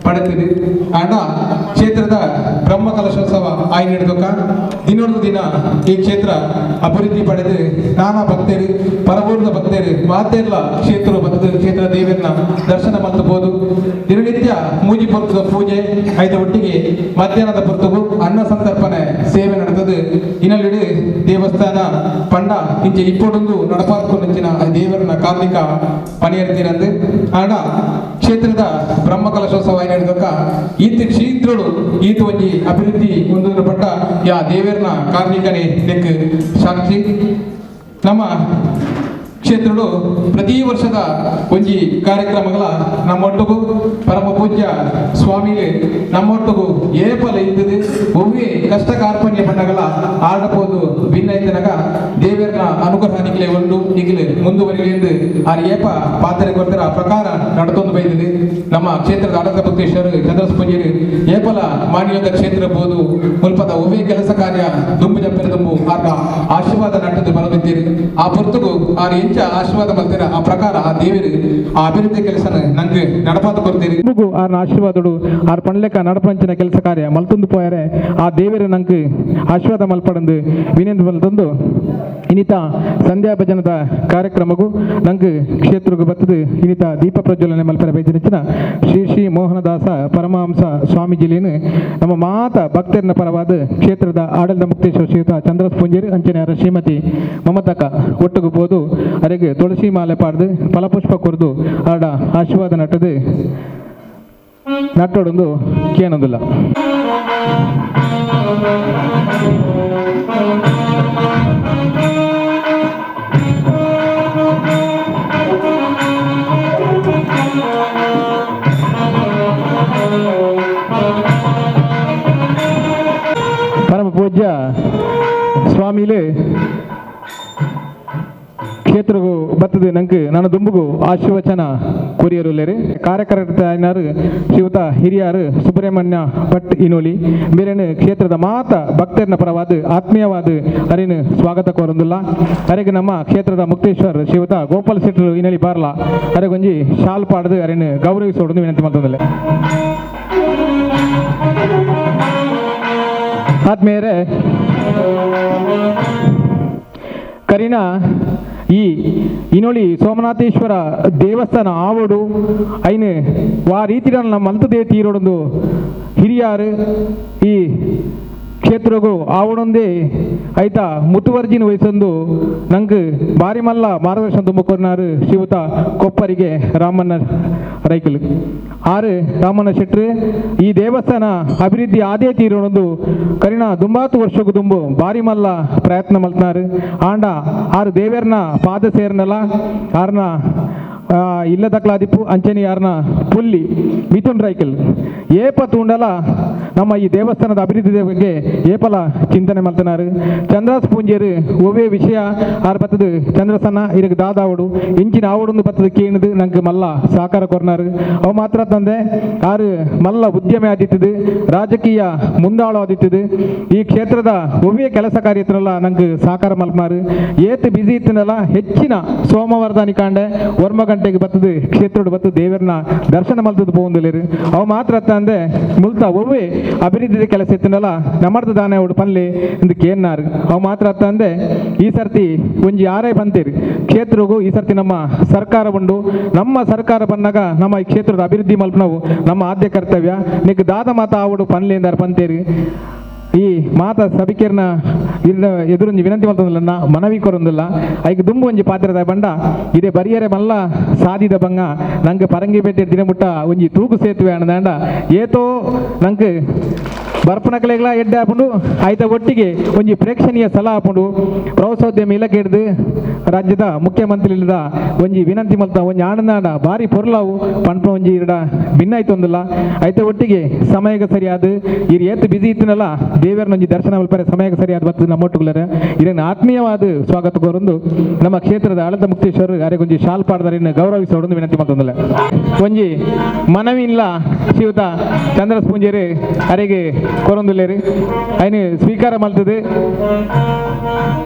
ಪಡೆತಿದೆ. ಆಂಡ ಕ್ಷೇತ್ರದ ಬ್ರಹ್ಮ ಕಲಶೋತ್ಸವ ಆಯ್ನಿಡ್ದೊಕ್ಕ ದಿನೊಂದು ದಿನ ಈ ಕ್ಷೇತ್ರ ಅಭಿವೃದ್ಧಿ ಪಡೆದು ನಾನಾ ಭಕ್ತರು, ಪರಬೂರ್ದ ಭಕ್ತರು ಮಾತೆಲ್ಲ ಕ್ಷೇತ್ರ ಬಂದು ಕ್ಷೇತ್ರ ದೇವರನ್ನ ದರ್ಶನ ಮಲ್ತಬಹುದು. ದಿನನಿತ್ಯ ಮೂಜಿ ಪೊರ್ತದ ಪೂಜೆ, ಐದ ಒಟ್ಟಿಗೆ ಮಧ್ಯಾಹ್ನದ ಪೊರ್ತುಗು ಅನ್ನ ಸಂತರ್ಪಣೆ ಸೇವೆ ನಡೆದದು. ಇನ್ನಲ್ಲಿಡು ದೇವಸ್ಥಾನ ಪಂಡ ಇಂಚೆ ಇಪ್ಪೊಡೊಂದು ನಡಪಾತ್ಕೊಂಡಿನ ದೇವರನ್ನ ಕಾರ್ಣಿಕ ಪಣಿಯರ್ತಿರಂದು. ಆಂಡ ಕ್ಷೇತ್ರದ ಬ್ರಹ್ಮ ಕಲಶೋತ್ಸವ ನಡೆದೊಕ್ಕ ಈತ ಕ್ಷೇತ್ರಡು ಈತ ಒಂಜಿ ಅಭಿವೃದ್ಧಿ ಹೊಂದಿದ ಪಟ್ಟ ಯಾ ದೇವರನ ಕಾರ್ಣಿಕನೇ ನೆಕ್ ಸಾಕ್ಷಿ. ನಮ್ಮ ಕ್ಷೇತ್ರಡು ಪ್ರತಿ ವರ್ಷದ ಒಂಜಿ ಕಾರ್ಯಕ್ರಮಗಳ ನಮ್ಮೊಟ್ಟಿಗೂ ಪರಮ ಪೂಜ್ಯ ಸ್ವಾಮಿಗೆ ನಮ್ಮೊಟ್ಟಿಗೂ ಏಪಲ ಇದ್ದது. ಒವ್ವೇ ಕಷ್ಟ ಕಾರ್ಪಣ್ಯ ಪಂಡಗಳ ಆಡಬಹುದು ಭಿನ್ನ ಇದ್ದನಗ ದೇವರನ ಅನುಗ್ರಹ ನಿಗಲೆ ಉಂಡು, ನಿಗಲು ಮುಂದುವರಿಯಲೆಂದು ಆರ್ ಏಪ ಪಾತ್ರೆ ಕೊಡ್ತಾರೆ ಆ ಪ್ರಕಾರ ನಡ್ತೊಂದು ಬೈದಿದೆ. ನಮ್ಮ ಕ್ಷೇತ್ರದ ಆಡಳಿತ ಮುಕ್ತೇಶ್ವರ ಚಂದ್ರಸ್ಪಂಜರು ಏಪಲ ಮಾನ್ಯದ ಕ್ಷೇತ್ರ ಬೋದು ಮುಲ್ಪದ ಒವ್ವೇ ಕೆಲಸ ಕಾರ್ಯ ದುಂಬು ಜಂಪೆರ ದುಂಬು ಆರ್ನ ಆಶೀರ್ವಾದ ನಟ್ಟದ್ದು ಬರದಿದ್ದೀರಿ. ಆ ಪೊರ್ತುಗು ಆರ್ ಎಂಚ ಆಶೀರ್ವಾದ ಮಲ್ತೀರ ಆ ಪ್ರಕಾರ ಆ ದೇವರು ಆ ಅಭಿವೃದ್ಧಿ ಕೆಲಸನ ನಂಗೆ ನಡಪಾತ ಕೊಡ್ತೀರಿ. ಆರ್ನ ಆಶೀರ್ವಾದಡು ಆರ್ ಪಣ್ಲೆಕ್ಕ ನಡಪಂಚಿನ ಕೆಲಸ ಕಾರ್ಯ ಮಲ್ತೊಂದು ಪೋಯರೆ ಆ ದೇವರು ನಂಗೆ ಆಶೀರ್ವಾದ ಮಲ್ಪಡಂದು ವಿನಂತಿ ಮಲ್ತೊಂದು ಇನಿತ ಸಂಧ್ಯಾ ಭಜನದ ಕಾರ್ಯಕ್ರಮಗೂ ನಂಗೆ ಕ್ಷೇತ್ರಗೂ ಬರ್ತದೆ. ಇನಿತ ದೀಪ ಪ್ರಜ್ವಲನೆ ಮಲ್ಪರ ಬೈದಿನ ಶ್ರೀ ಶ್ರೀ ಮೋಹನದಾಸ ಪರಮಹಂಸ ಸ್ವಾಮೀಜಿಲೇನು ನಮ್ಮ ಮಾತ ಭಕ್ತರನ್ನ ಪರವಾದ ಕ್ಷೇತ್ರದ ಆಡಳಿತ ಮುಕ್ತೇಶ್ವರ ಶ್ರೀಯುತ ಚಂದ್ರ ಪುಂಜೇರಿ ಅಂಚನೆಯರ ಶ್ರೀಮತಿ ಮಮತಕ ಒಟ್ಟುಗು ಪೋದು ಅರೆಗೆ ತುಳಸಿ ಮಾಲೆ ಪಾಡ್ದು ಫಲಪುಷ್ಪ ಕೊರ್ದು ಆಡ ಆಶೀರ್ವಾದ ನಟ್ಟದು ನಟ್ಟೊಡೊಂದು ಕೇನೊಂದಿಲ್ಲ. ಪರಮ ಪೂಜ್ಯ ಸ್ವಾಮಿಲೇ ಕ್ಷೇತ್ರಗೂ ಬರ್ತದೆ ನಂಗೆ ನನ್ನ ದುಂಬುಗು ಆಶೀರ್ವಚನ ಕೊರಿಯರುಲ್ಲೇರು. ಕಾರ್ಯಕರ್ತ ಶ್ರೀಯುತ ಹಿರಿಯಾರು ಸುಬ್ರಹ್ಮಣ್ಯ ಭಟ್ ಇನೋಲಿ ಮೇರೇನು ಕ್ಷೇತ್ರದ ಮಾತ ಭಕ್ತರನ ಪರವಾದ ಆತ್ಮೀಯವಾದ ಅರಿನ ಸ್ವಾಗತ ಕೋರಂದಿಲ್ಲ. ಅರೆಗೆ ನಮ್ಮ ಕ್ಷೇತ್ರದ ಮುಕ್ತೇಶ್ವರ್ ಶ್ರೀಯುತ ಗೋಪಾಲ್ ಶೆಟ್ಟರು ಇನಲಿ ಬಾರ್ಲ ಅರೆಗೊಂಜಿ ಶಾಲ್ ಪಾಡದು ಅರಿನ ಗೌರವಿಸೋಡು ವಿನಂತಿ ಮಾಡ್ತಂದಿಲ್ಲ. ಆತ್ಮೀಯರೇ, ಕರಿನ ಈ ಇನೊಳಿ ಸೋಮನಾಥೇಶ್ವರ ದೇವಸ್ಥಾನ ಆವಡು ಐನು ವಾ ರೀತಿಯ ನಮ್ಮ ಮಲ್ತದೇ ತೀರೋಡೊಂದು ಹಿರಿಯಾರು ಈ ಕ್ಷೇತ್ರಗೂ ಆವಡೊಂದೇ ಐತ ಮುತುವರ್ಜಿನ ವಹಿಸೊಂದು ನಂಗೆ ಬಾರಿ ಮಲ್ಲ ಮಾರ್ಗದರ್ಶನ ತುಂಬಿಕೊರ್ನಾರು ಶ್ರೀಯುತ ಕೊಪ್ಪರಿಗೆ ರಾಮಣ್ಣ ರೈಕಲು. ಆರು ರಾಮಣ್ಣ ಶೆಟ್ರು ಈ ದೇವಸ್ಥಾನ ಅಭಿವೃದ್ಧಿ ಆದೇ ತೀರೋಣದು ಕರಿಣ ದುಂಬಾತು ವರ್ಷಕ್ಕೂ ದುಂಬು ಬಾರಿ ಮಲ್ಲ ಪ್ರಯತ್ನ ಮಲ್ತನಾರು. ಆಂಡ ಆರು ದೇವೇರ್ನ ಪಾದ ಸೇರ್ನಲ್ಲ ಆರ್ನ ಇಲ್ಲದಕ್ಲಾದಿಪ್ಪು ಅಂಚನಿ ಯಾರನ ಪುಲ್ಲಿ ಮಿಥುನ್ ರೈಕಲ್ ಏಪ ತೂಂಡಲ ನಮ್ಮ ಈ ದೇವಸ್ಥಾನದ ಅಭಿವೃದ್ಧಿ ಬಗ್ಗೆ ಏಪಲ ಚಿಂತನೆ ಮಲ್ತನಾರು. ಚಂದ್ರಾಸ್ ಪೂಂಜೇರು ಒವ್ವೇ ವಿಷಯ ಆರು ಬತ್ತದು ಚಂದ್ರಸನ್ನ ಇರಗ್ ದಾದಾವಡು ಇಂಚಿನ ಆವಡೊಂದು ಬತ್ತದು ಕೇಣದು ನಂಗೆ ಮಲ್ಲ ಸಹಕಾರ ಕೊರ್ನಾರು. ಅವು ಮಾತ್ರ ತಂದೆ ಆರು ಮಲ್ಲ ಉದ್ಯಮಿ ಆದಿತ್ತದು, ರಾಜಕೀಯ ಮುಂದಾಳು ಆದಿತ್ತದು. ಈ ಕ್ಷೇತ್ರದ ಒವ್ವೇ ಕೆಲಸ ಕಾರ್ಯ ಇತ್ತನಲ್ಲ ನಂಗೆ ಸಹಕಾರ ಮಲ್ಪನಾರು. ಏತ್ ಬಿಸಿ ಇತ್ತನಲ್ಲ ಹೆಚ್ಚಿನ ಸೋಮವಾರದಾನಿ ಕಾಂಡೆ 9 ಗಂಟೆಗೆ ಬತ್ತದು ಕ್ಷೇತ್ರದ ಬತ್ತು ದೇವರನ್ನ ದರ್ಶನ ಮಲ್ತದ್ದು ಪೋಂದುಲೇರು. ಅವು ಮಾತ್ರ ತಂದೆ ಮುಲ್ತ ಒವ್ವೇ ಅಭಿವೃದ್ಧಿ ಕೆಲಸ ಇತ್ತನಲ್ಲ ನಮ್ಮರ್ದ ದಾನೆ ಅವಡು ಪನ್ಲೆ ಇಂದು ಕೇನ್ನಾರು. ಅವು ಮಾತ್ರ ತಂದೆ ಈ ಸರ್ತಿ ಒಂಜಿ ಯಾರೇ ಬಂತೀರಿ ಕ್ಷೇತ್ರಗೂ ಈ ಸರ್ತಿ ನಮ್ಮ ಸರ್ಕಾರ ಉಂಡು, ನಮ್ಮ ಸರ್ಕಾರ ಬಂದಾಗ ನಮ್ಮ ಈ ಕ್ಷೇತ್ರದ ಅಭಿವೃದ್ಧಿ ಮಲ್ಪನವು ನಮ್ಮ ಆದ್ಯ ಕರ್ತವ್ಯ. ನಿಕ್ ದಾದ ಮಾತ ಆವಡು ಪನ್ಲೆ ಎಂದಾರು ಪಂತೇರಿ. ಈ ಮಾತ ಸಭಿಕರ್ನ ಎದುರೊಂಜಿ ವಿನಂತಿ ಮಲ್ತೊಂದಿಲ್ಲ, ಮನವಿ ಕೊರೊಂದಿಲ್ಲ. ಐಕ್ ದುಂಬು ಒಂಜಿ ಪಾತ್ರದ ಬಂಡ ಇದೇ ಬರಿಯರೆ ಮಲ್ಲ ಸಾದಿದ ಬಂಗ ನಂಗೆ ಪರಂಗಿಪೇಟೆ ದಿನಮುಟ್ಟ ಒಂಜಿ ತೂಕು ಸೇತುವೆ ಅಣ್ಣದಾಂಡ ಏತೋ ನಂಗೆ ಬರ್ಪನಕಲೆಗಳ ಎಡ್ಡೆ ಆಪುಂಡು. ಆಯ್ತ ಒಟ್ಟಿಗೆ ಒಂಜಿ ಪ್ರೇಕ್ಷಣೀಯ ಸ್ಥಳ ಆಪುಂಡು. ಪ್ರವಾಸೋದ್ಯಮ ಇಲಾಖೆ ಹಿಡ್ದು ರಾಜ್ಯದ ಮುಖ್ಯಮಂತ್ರಿ ಒಂಜಿ ವಿನಂತಿ ಮಲ್ತ ಒಂಜಿ ಆನಂದಾಂಡ ಭಾರಿ ಪೊರ್ಲಾವು ಪನ್ಪ ಒಂಜಿ ಇರಡ ಭಿನ್ನಾಯ್ತೊಂದಿಲ್ಲ. ಆಯ್ತ ಒಟ್ಟಿಗೆ ಸಮಯಕ್ಕೆ ಸರಿಯಾದ ಇರ್ ಏತ್ ಬಿಸಿ ಇತ್ತಿನಲ್ಲ ದೇವರನ್ನ ಒಂಜಿ ದರ್ಶನ ಮಲ್ಪರೆ ಸಮಯಕ್ಕೆ ಸರಿಯಾದ ಬರ್ತದೆ ನಮ್ಮೊಟ್ಟುಗುಲರೆ. ಇದನ್ನು ಆತ್ಮೀಯವಾದ ಸ್ವಾಗತ ಕೋರೊಂದು ನಮ್ಮ ಕ್ಷೇತ್ರದ ಆಳದ ಮುಕ್ತೇಶ್ವರ ಅರೆಗೊಂಜಿ ಶಾಲ್ ಪಾಡ್ದರಿನ್ನು ಗೌರವಿಸೋಡೊಂದು ವಿನಂತಿ ಮಲ್ತೊಂದಿಲ್ಲ. ಒಂಜಿ ಮನವಿ ಇಲ್ಲ ಶ್ರೀಯುತ ಚಂದ್ರ ಪೂಂಜೇರಿ ಅರೆಗೆ ಕೊರೊಂದುಲ್ಲೇರಿ. ಐನು ಸ್ವೀಕಾರ ಮಲ್ತದೆ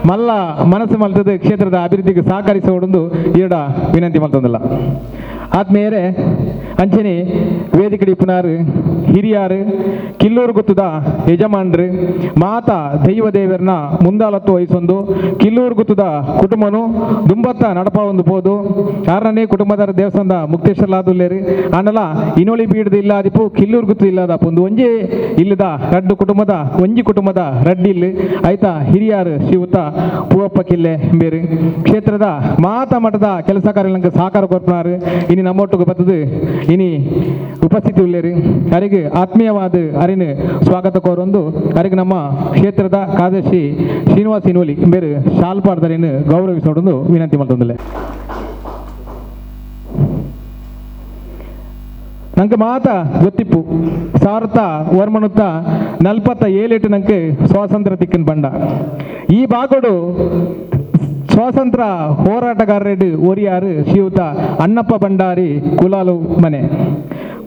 ಮಲ್ಲ ಮನಸ್ಸು ಮಲ್ತದೆ ಕ್ಷೇತ್ರದ ಅಭಿವೃದ್ಧಿಗೆ ಸಹಕರಿಸೋಡೊಂದು ಈಡ ವಿನಂತಿ ಮಲ್ತೊಂದಿಲ್ಲ. ಆತ್ಮೀಯರೇ, ಅಂಚನೆ ವೇದಿಕೆ ಪುನಾರು ಹಿರಿಯಾರು ಕಿಲ್ಲೂರು ಗುತ್ತದ ಯಜಮಾನ್ರು ಮಾತಾ ದೈವ ದೇವರನ್ನ ಮುಂದಾಲತ್ತು ವಹಿಸೊಂದು ಕಿಲ್ಲೂರು ಗುತ್ತದ ಕುಟುಂಬನು ದುಂಬತ್ತ ನಡಪ ಒಂದು ಪೋದು ಕಾರಣನೇ ಕುಟುಂಬದರ ದೇವಸ್ಥಾನದ ಮುಕ್ತೇಶ್ವರಲಾದುಲ್ಲೇರಿ. ಆಂಡಲ ಇನೊಳಿ ಬೀಡ್ದು ಇಲ್ಲಾದಿಪ್ಪು ಕಿಲ್ಲೂರು ಗುತ್ತು ಇಲ್ಲದಪ್ಪ ಒಂದು ಒಂಜಿ ಇಲ್ಲದ ರಡ್ಡು ಕುಟುಂಬದ ಒಂಜಿ ಕುಟುಂಬದ ರಡ್ಡಿ ಇಲ್ಲಿ ಆಯ್ತಾ ಹಿರಿಯಾರು ಶ್ರೀಯುತ ಪೂವಪ್ಪ ಕಿಲ್ಲೆ ಬೇರು ಕ್ಷೇತ್ರದ ಮಾತಾ ಮಠದ ಕೆಲಸ ಕಾರ್ಯಗಳಿಗೆ ಸಹಕಾರ ಕೊರ್ಪನಾರು. ಇನಿ ನಮ್ಮೊಟ್ಟಿಗೆ ಬರ್ತದೆ ಇನಿ ಉಪಸ್ಥಿತಿ ಉಳ್ಳೇರಿ ಅರಿಗೆ ಆತ್ಮೀಯವಾದ ಅರಿನ ಸ್ವಾಗತ ಕೋರೊಂದು ಅರಿಗೆ ನಮ್ಮ ಕ್ಷೇತ್ರದ ಕಾರ್ಯದರ್ಶಿ ಶ್ರೀನಿವಾಸ್ ಇನೋಲಿ ಬೇರೆ ಶಾಲ್ಪಾಡ್ದರಿನ ಗೌರವಿಸೋಡೊಂದು ವಿನಂತಿ ಮಾಡ್ತೊಂದಿಲ್ಲ. ನಂಗೆ ಮಾತ ಗೊತ್ತಿಪ್ಪು 1947 ನಂಗೆ ಸ್ವಾತಂತ್ರ್ಯ ತಿಕ್ಕನ್ ಬಂಡ ಈ ಭಾಗಡು ಸ್ವಾತಂತ್ರ್ಯ ಹೋರಾಟಗಾರರೆಡ್ ಒರಿಯಾರು ಶ್ರೀಯುತ ಅಣ್ಣಪ್ಪ ಭಂಡಾರಿ ಕುಲಾಲು ಮನೆ.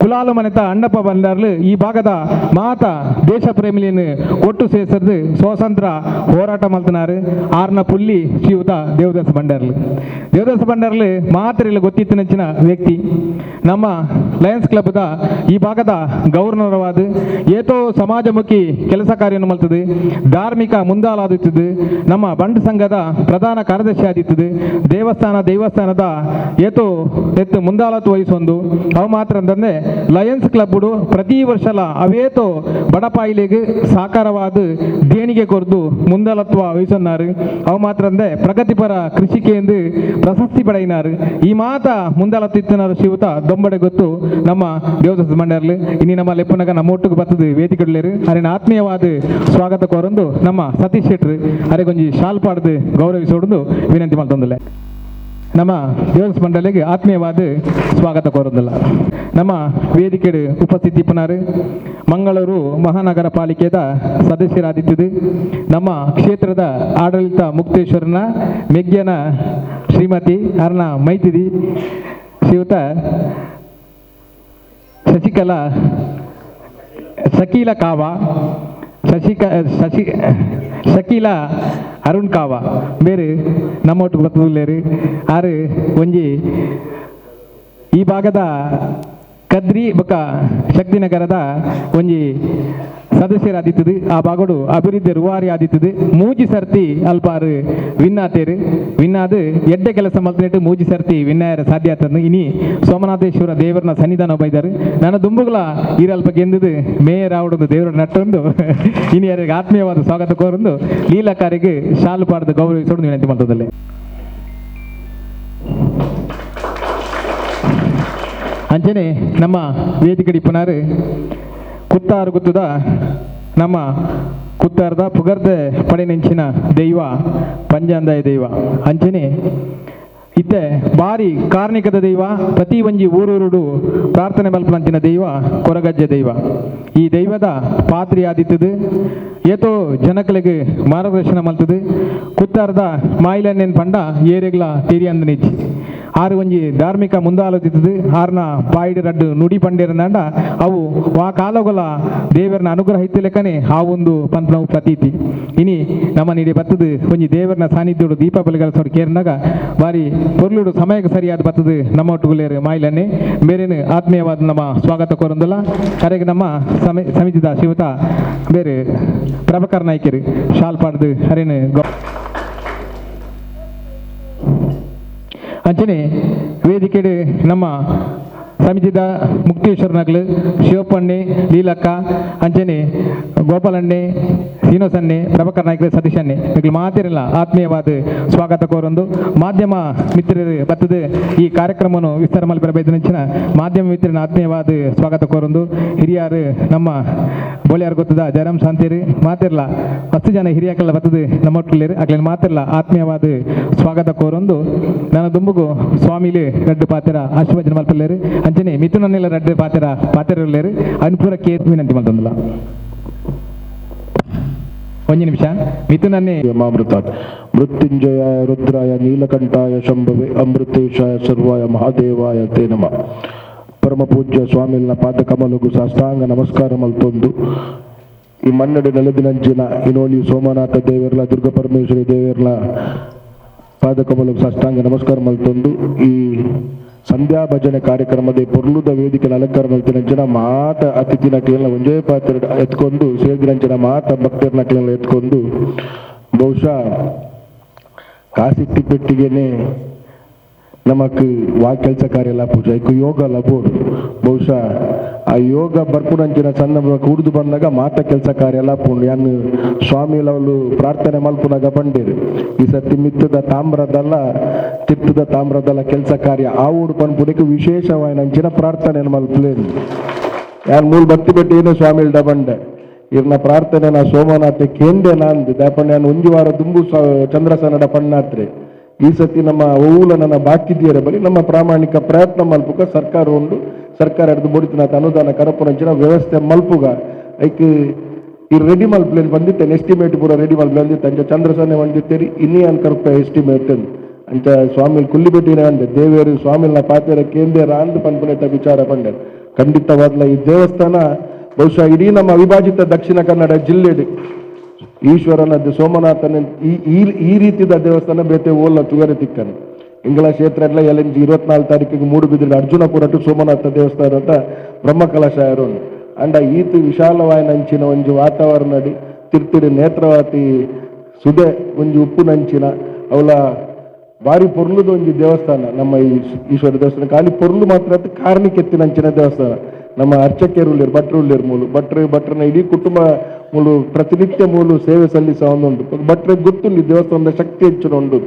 ಕುಲಾಲು ಮನೆತ ಅಣ್ಣಪ್ಪ ಭಂಡಾರ್ಲು ಈ ಭಾಗದ ಮಾತ ದೇಶ ಪ್ರೇಮಿಲಿಯನ್ನು ಒಟ್ಟು ಸೇರಿಸದು ಸ್ವಾತಂತ್ರ್ಯ ಹೋರಾಟ ಮಲ್ತನಾರು. ಆರ್ನ ಪುಲ್ಲಿ ಶ್ರೀಯುತ ದೇವದಾಸ ಭಂಡಾರ್ಲು. ದೇವದಾಸ ಭಂಡಾರ್ಲು ಮಾತ್ರ ಇಲ್ಲ ಗೊತ್ತಿತ್ತು ನೆಚ್ಚಿನ ವ್ಯಕ್ತಿ. ನಮ್ಮ ಲಯನ್ಸ್ ಕ್ಲಬ್ದ ಈ ಭಾಗದ ಗವರ್ನರ್ವಾದ ಏತೋ ಸಮಾಜಮುಖಿ ಕೆಲಸ ಕಾರ್ಯವನ್ನು ಮಲ್ತದೆ, ಧಾರ್ಮಿಕ ಮುಂದಾಲಾದಿತ್ತದೆ, ನಮ್ಮ ಬಂಡ್ ಸಂಘದ ಪ್ರಧಾನ ಕಾರ್ಯದರ್ಶಿ ಆದಿತ್ತದೆ, ದೇವಸ್ಥಾನದ ಏತೋ ಎತ್ತು ಮುಂದಾಲತ್ತು ವಹಿಸೊಂದು. ಅವು ಮಾತ್ರ ಅಂತಂದ್ರೆ ಲಯನ್ಸ್ ಕ್ಲಬ್ಡು ಪ್ರತಿ ವರ್ಷಲ ಅವೇತೋ ಬಡಪಾಯಿಲೆಗೆ ಸಾಕಾರವಾದ ದೇಣಿಗೆ ಕೊರ್ದು ಮುಂದಾಲತ್ವ ವಹಿಸೊನ್ನಾರು. ಅವು ಮಾತ್ರ ಅಂದ್ರೆ ಪ್ರಗತಿಪರ ಕೃಷಿಕೆ ಎಂದು ಪ್ರಶಸ್ತಿ ಪಡೆಯಿನಾರು. ಈ ಮಾತ ಮುಂದಾಲತ್ತು ಇತ್ತನಾರು ಶ್ರೀಯುತ ದೊಂಬಡೆ ಗೊತ್ತು ನಮ್ಮ ದೇವದಾಸ ಮಂಡರ್ಲು. ಇನಿ ನಮ್ಮ ಲೆಪ್ಪನಗ ನಮ್ಮ ಒಟ್ಟಿಗೆ ಬರ್ತದೆ ವೇದಿಕೆಡ್ಲೇರು ಅರಿನ ಆತ್ಮೀಯವಾದ ಸ್ವಾಗತ ಕೋರೊಂದು ನಮ್ಮ ಸತೀಶ್ ಶೆಟ್ರು ಅರೆಗೊಂಜಿ ಶಾಲ್ ಪಾಡ್ದು ಗೌರವಿಸೋಡೊಂದು ವಿನಂತಿ ಮಾಡ್ತೊಂದಿಲ್ಲ. ನಮ್ಮ ದೇವದಾಸ ಮಂಡಳಿಗೆ ಆತ್ಮೀಯವಾದ ಸ್ವಾಗತ ಕೋರೊಂದಿಲ್ಲ. ನಮ್ಮ ವೇದಿಕೆ ಉಪಸ್ಥಿತಿ ಪುನಾರು ಮಂಗಳೂರು ಮಹಾನಗರ ಪಾಲಿಕೆದ ಸದಸ್ಯರಾದಿತ್ತಿದ್ದು ನಮ್ಮ ಕ್ಷೇತ್ರದ ಆಡಳಿತ ಮುಕ್ತೇಶ್ವರನ ಮೆಗ್ಯನ ಶ್ರೀಮತಿ ಅರ್ಣ ಮೈತಿದಿ ಶ್ರೀಯುತ ಶಶಿಕಲಾ ಶಕೀಲ ಕಾವಾ ಶಶಿ ಶಕೀಲಾ ಅರುಣ್ ಕಾವಾ ಬೇರೆ ನಮ್ಮೊಟ್ಟಿಗೆ ಬರ್ತದಿಲ್ಲೇರಿ. ಆರು ಒಂಜಿ ಈ ಭಾಗದ ಕದ್ರಿ ಬೊಕ್ಕ ಶಕ್ತಿನಗರದ ಒಂಜಿ ಸದಸ್ಯರಾದಿತ್ತದು. ಆ ಭಾಗಡು ಅಭಿವೃದ್ಧಿ ರೂವಾರಿ ಆದಿತ್ತದು. ಮೂಜಿ ಸರ್ತಿ ಅಲ್ಪಾರು ವಿನ್ನಾತೇರು ವಿನ್ನಾದು ಎಡ್ಡೆ ಕೆಲಸ ಮಲ್ತನೇಟು ಮೂಜಿ ಸರ್ತಿ ವಿನ್ನಾಯರ ಸಾಧ್ಯ ಆತಂದು ಇನಿ ಸೋಮನಾಥೇಶ್ವರ ದೇವರನ ಸನ್ನಿಧಾನ ಬೈದಾರು. ನನ್ನ ದುಂಬುಗಳ ಈರಲ್ಪ ಗೆಂದುದು ಮೇಯರ್ ಆವಡೊಂದು ದೇವರ ನಟ್ಟೊಂದು ಇನಿ ಯಾರಿಗೆ ಆತ್ಮೀಯವಾದ ಸ್ವಾಗತ ಕೋರೊಂದು ಲೀಲಾಕಾರಿಗೆ ಶಾಲು ಪಾಡ್ದು ಗೌರವಿಸೋಡು ವಿನಂತಿ ಮಾಡ್ತದಲ್ಲಿ. ಅಂಚನೆ ನಮ್ಮ ವೇದಿಕೆ ಇಪ್ಪನಾರು ಕುತ್ತಾರು ಗುತ್ತದ ನಮ್ಮ ಕುತ್ತಾರದ ಪುಗರ್ದೆ ಪಡೆನೆಂಚಿನ ದೈವ ಪಂಜಾಂದಾಯ ದೈವ. ಅಂಚನೆ ಇತ್ತೆ ಬಾರಿ ಕಾರ್ಣಿಕದ ದೈವ, ಪ್ರತಿ ಒಂಜಿ ಊರೂರುಡು ಪ್ರಾರ್ಥನೆ ಮಲ್ಪನಂಚಿನ ದೈವ ಕೊರಗಜ್ಜೆ ದೈವ. ಈ ದೈವದ ಪಾತ್ರಿ ಆದಿತ್ತದು ಏತೋ ಜನಕಲಿಗೆ ಮಾರ್ಗದರ್ಶನ ಮಲ್ತದು. ಕುತ್ತಾರದ ಮಾಯಿಲನ್ನೇನು ಪಂಡ ಏರೆಗ್ಲ ತೆರಿಯಂದನಿಜ್ಜಿ. ಆರು ಒಂಜಿ ಧಾರ್ಮಿಕ ಮುಂದಾಲೋಚಿತದು ಆರ್ನ ಬಾಯಿಡ್ ರಡ್ಡು ನುಡಿ ಪಂಡಿರಂದಾಂಡ ಅವು ವಾ ಕಾಲಗೊಲ ದೇವರನ ಅನುಗ್ರಹ ಇತ್ತಲೆಕ್ಕನೆ ಆ ಒಂದು ಪಂಪನವು ಪ್ರತೀತಿ. ಇನಿ ನಮ್ಮ ನೀಡಿ ಬತ್ತದು ಒಂಜಿ ದೇವರನ ಸಾನ್ನಿಧ್ಯೋಡು ದೀಪ ಬಲಿಗಳ ಕೇರ್ನಾಗ ಬಾರಿ ಪೊರ್ಲುಡು ಸಮಯಕ್ಕೆ ಸರಿಯಾದ ಬತ್ತದು ನಮ್ಮ ಒಟ್ಟುಗುಲೇರು ಮಾಯಿಲನ್ನೇ ಬೇರೇನು ಆತ್ಮೀಯವಾದ ನಮ್ಮ ಸ್ವಾಗತ ಕೋರಂದಲ್ಲ. ಕರೆಗೆ ನಮ್ಮ ಸಮಿತಿದ ಶಿವತ ಬೇರೆ ಪ್ರಭಾಕರ್ ನಾಯ್ಕರು ಶಾಲ್ ಪಾಡ್ದು ಹರೇನು ಅಂಚನೆ ವೇದಿಕೆಡು ನಮ್ಮ ಸಮಿತಿದ ಮುಕ್ತೇಶ್ವರನಗ್ಲು ಶಿವಪ್ಪಣ್ಣೆ, ಲೀಲಕ್ಕ, ಅಂಚನೆ ಗೋಪಾಲಣ್ಣೆ, ಸೀನೋಸನ್ನೆ, ಪ್ರಭಾಕರ್ ನಾಯ್ಕ, ಸತೀಶಣ್ಣೆ ಇಗಳು ಮಾತಿರಲ್ಲ ಆತ್ಮೀಯವಾದ ಸ್ವಾಗತ ಕೋರೊಂದು. ಮಾಧ್ಯಮ ಮಿತ್ರರು ಬತ್ತದು ಈ ಕಾರ್ಯಕ್ರಮವನ್ನು ವಿಸ್ತಾರ ಮಲ್ಪರ ಬೈದನಂಚಿನ ಮಾಧ್ಯಮ ಮಿತ್ರನ ಆತ್ಮೀಯವಾದ ಸ್ವಾಗತ ಕೋರೊಂದು. ಹಿರಿಯಾರು ನಮ್ಮ ಬೋಳಿಯಾರ್ ಗೊತ್ತದ ಜಯರಾಮ್ ಶಾಂತೇರು ಮಾತಿರಲ್ಲ ಮಸ್ತ್ ಜನ ಹಿರಿಯಾಕಲ್ಲ ಬತ್ತದು ನಮ್ಮ ಒಟ್ಟುಲೇರು ಅಕ್ಲೇನು ಮಾತಿರಲ್ಲ ಆತ್ಮೀಯವಾದ ಸ್ವಾಗತ ಕೋರೊಂದು. ನನ್ನ ದುಂಬುಗು ಸ್ವಾಮಿಲಿ ರಡ್ಡು ಪಾತ್ರ ಆಶೀರ್ವಚನ ಮಲ್ಪಲ್ಲೇರು. ಅಂಚನೆ ಮಿಥುನನ್ನೆಲ್ಲ ರಡ್ಡು ಪಾತ್ರ ಪಾತ್ರರುಲ್ಲೇರು ಅನುಪೂರ ಕೇ ವಿನಂತಿ ಮಲ್ತೊಂದುಲ್ಲ. ಒಂಜಿ ನಿಮಿಷ ಮಿಥುನನ್ನೇ. ಮಾಮೃತಾತ್ ಮೃತ್ಯುಂಜಯಾಯ ರುದ್ರಾಯ ನೀಲಕಂಠಾಯ ಶಂಭವೆ ಅಮೃತೇಶಾಯ ಸರ್ವಾಯ ಮಹಾದೇವಾಯ ತೇ ನಮಃ. ಪರಮ ಪೂಜ್ಯ ಸ್ವಾಮಿಲ್ನ ಪಾದ ಕಮಲಗು ಸಾಷ್ಟಾಂಗ ನಮಸ್ಕಾರ ಮಲ್ತೊಂದು ಈ ಮನ್ನಡೆ ನೆಲದಿನಂಚಿನ ಇನೋಲಿ ಸೋಮನಾಥ ದೇವರ್ಲ ದುರ್ಗ ಪರಮೇಶ್ವರಿ ದೇವರ್ಲ ಪಾದ ಕಮಲಗು ಸಾಷ್ಟಾಂಗ ನಮಸ್ಕಾರ ಮಲ್ತೊಂದು ಈ ಸಂಧ್ಯಾ ಭಜನೆ ಕಾರ್ಯಕ್ರಮದ ಪೊರ್ಲುದ ವೇದಿಕೆ ಅಲಂಕಾರ ಮಲ್ತಿನಂಚಿನ ಮಾತ ಅತಿಥಿನ ಕ್ಲೀನ ಒಂಜೇ ಪಾತ್ರ ಎತ್ಕೊಂಡು ಸೇರಿದಂಚಿನ ಮಾತ ಭಕ್ತರನ್ನ ಕ್ಲೀನ ಎತ್ಕೊಂಡು ಬಹುಶಃ ಕಾಸಿಟ್ಟಿ ಪೆಟ್ಟಿಗೆನೆ ನಮಕ್ ವಾ ಕೆಲಸ ಕಾರ್ಯ ಎಲ್ಲ ಪೂಜೆ ಐಕ್ ಯೋಗ ಲಬೋಡು. ಬಹುಶಃ ಆ ಯೋಗ ಬರ್ಪುನಂಚಿನ ಸಣ್ಣ ಕೂಡ್ದು ಬಂದಾಗ ಮಾತ ಕೆಲಸ ಕಾರ್ಯ ಎಲ್ಲ ಪುಂಡು ಯಾನ್ ಸ್ವಾಮಿ ಲವಲು ಪ್ರಾರ್ಥನೆ ಮಲ್ಪುನಾಗ ಬಂಡೇರು. ಈ ಸತಿ ಮಿತ್ತದ ತಾಮ್ರದಲ್ಲ ತಿರ್ತದ ತಾಮ್ರದಲ್ಲ ಕೆಲಸ ಕಾರ್ಯ ಆ ಊಡು ಪನ್ಪುನಕ್ಕೆ ವಿಶೇಷವಾಯಿನಂಚಿನ ಪ್ರಾರ್ಥನೆ ಮಲ್ಪಲೇನು. ಯಾನ್ ಮೂಲ ಭಕ್ತಿ ಬೆಟ್ಟಿ ಏನು ಸ್ವಾಮಿಲ್ಡ ಬಂಡೆ ಇರ್ನ ಪ್ರಾರ್ಥನೆ ನಾ ಸೋಮನಾಥ ಕೇಂದ್ರ ನಾಂದು ದಾಪಣ್ಣ ಯಾನ್ ಒಂಜಿ ವಾರ ದುಂಬು ಚಂದ್ರಸನಡ ಪಣ್ಣಾತ್ರೆ. ಈ ಸತಿ ನಮ್ಮ ಓವುಲ ನನ್ನ ಬಾಕಿದ್ದೀರ ಬಳಿ ನಮ್ಮ ಪ್ರಾಮಾಣಿಕ ಪ್ರಯತ್ನ ಮಲ್ಪುಗ ಸರ್ಕಾರ ಉಂಡು ಸರ್ಕಾರ ಹಿಡಿದು ಬೊಡಿತನಾಥ ಅನುದಾನ ಕರಪುರಂಚಿನ ವ್ಯವಸ್ಥೆ ಮಲ್ಪುಗ ಐಕ್ ಈ ರೆಡಿ ಮಲ್ಪ್ಲೇನ್ ಬಂದಿತ್ತೇನೆ ಎಸ್ಟಿಮೇಟ್ ಪೂರ ರೆಡಿ ಮಲ್ಪ್ಲೆ ಬಂದಿತ್ತು. ಅಂಚ ಚಂದ್ರಸನೆ ಬಂದಿತ್ತೇರಿ ಇನ್ನೇ ಅನ್ ಕರಪ ಎಸ್ಟಿಮೇಟ್ ಅಂಚ ಸ್ವಾಮಿ ಕುಲ್ಲಿಬೆಟ್ಟಿನ ಅಂದೆ ದೇವೇರು ಸ್ವಾಮಿಲ್ನ ಪಾತೆರ ಕೇಂದ್ರ ಅಂದ್ ಪನ್ಪುನೇತ ವಿಚಾರ ಪಂಡೆ. ಖಂಡಿತವಾದ್ಲ ಈ ದೇವಸ್ಥಾನ ಬಹುಶಃ ಇಡೀ ನಮ್ಮ ಅವಿಭಾಜಿತ ದಕ್ಷಿಣ ಕನ್ನಡ ಜಿಲ್ಲೆಡು ಈಶ್ವರನ ಸೋಮನಾಥನ ಈ ಈ ರೀತಿಯ ದೇವಸ್ಥಾನ ಬೇತೆ ಓಲ್ಲ ತುಗರೆ ತಿಕ್ಕನು. ಇಂಗ್ಲ ಕ್ಷೇತ್ರ ಎಲ್ಲ ಎಲೆಂಜಿ 24 ತಾರೀಕಿಗೆ ಮೂಡುಬಿದಿರೆ ಅರ್ಜುನಪುರ ಟು ಸೋಮನಾಥ ದೇವಸ್ಥಾನ ಅಂತ ಬ್ರಹ್ಮಕಲಶ ಇರೋನು. ಅಂಡ ಈತು ವಿಶಾಲವಾಯಿನಂಚಿನ ಒಂಜಿ ವಾತಾವರಣ ತಿರ್ತಿರು ನೇತ್ರಾವತಿ ಸುದೆ ಒಂಜಿ ಉಪ್ಪುನಂಚಿನ ಅವಲ ಬಾರಿ ಪೊರ್ಲುದ ಒಂಜಿ ದೇವಸ್ಥಾನ ನಮ್ಮ ಈ ಈಶ್ವರ ದೇವಸ್ಥಾನ. ಖಾಲಿ ಪೊರ್ಲು ಮಾತ್ರ ಕಾರ್ಣಿಕೆತ್ತಿನಂಚಿನ ದೇವಸ್ಥಾನ. ನಮ್ಮ ಅರ್ಚಕರು ಉಳ್ಳೇರು ಭಟ್ರು ಉಳ್ಳೇರು ಮೂಲು ಭಟ್ರು ಭಟ್ರನ ಇಡೀ ಕುಟುಂಬ ಮೂಲು ಪ್ರತಿನಿತ್ಯ ಮೂಲು ಸೇವೆ ಸಲ್ಲಿಸ ಒಂದುಂಟು. ಭಟ್ರಿಗೆ ಗೊತ್ತುಂಡು ದೇವಸ್ಥಾನದ ಶಕ್ತಿ ಹೆಚ್ಚು ಉಂಡು.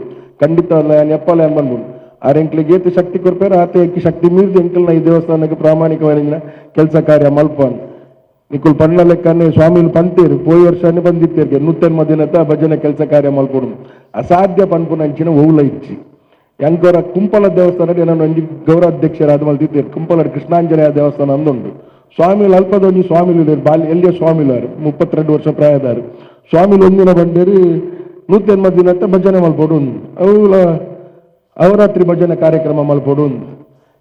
ಖಂಡಿತ ಅಲ್ಲ ಎಪ್ಪಲ ಬಂದ್ಬಿಡು ಆರೆಂಕ್ಲಿಗೆ ಏತು ಶಕ್ತಿ ಕೊರ್ಪೇರು ಆತ ಎಕ್ಕಿ ಶಕ್ತಿ ಮೀರಿದ ಎಂಕಲ್ನ ಈ ದೇವಸ್ಥಾನಕ್ಕೆ ಪ್ರಾಮಾಣಿಕವಾಗಿ ಕೆಲಸ ಕಾರ್ಯ ಮಲ್ಪನ್. ನಿಕುಲ್ ಪಣ್ಣ ಲೆಕ್ಕನೆ ಸ್ವಾಮಿಲು ಪಂತೇರು ಪೋಯಿ ವರ್ಷನೇ ಬಂದಿತ್ತೇರಿಗೆ 180 ದಿನತ ಭಜನೆ ಕೆಲಸ ಕಾರ್ಯ ಮಲ್ಪಡು ಅಸಾಧ್ಯ ಪನ್ಪುನಂಚಿನ ಓವುಲ ಇಚ್ಚಿ. ಎಂಕೋರ ಕುಂಪಲ ದೇವಸ್ಥಾನ ಏನೋ ಒಂಜಿ ಗೌರವಾಧ್ಯಕ್ಷರಾದ ಮಲ್ತಿದ್ದೇರು ಕುಂಪಲ ಕೃಷ್ಣಾಂಜನೇಯ ದೇವಸ್ಥಾನ ಅಂದುಂಡು. ಸ್ವಾಮಿಲು ಅಲ್ಪದ ಒಂಜಿ ಸ್ವಾಮಿಲು ಬಾಲ್ ಎಲ್ಲಿಯ ಸ್ವಾಮಿಲು 32 ವರ್ಷ ಪ್ರಾಯದಾರು ಸ್ವಾಮಿಲು ಒಂದಿನ ಬಂಡೇರಿ 180 ದಿನತ್ತ ಭಜನೆ ಮಲ್ಪೊಡು ಅವುಲ ಅವರಾತ್ರಿ ಭಜನೆ ಕಾರ್ಯಕ್ರಮ ಮಲ್ಪೊಡು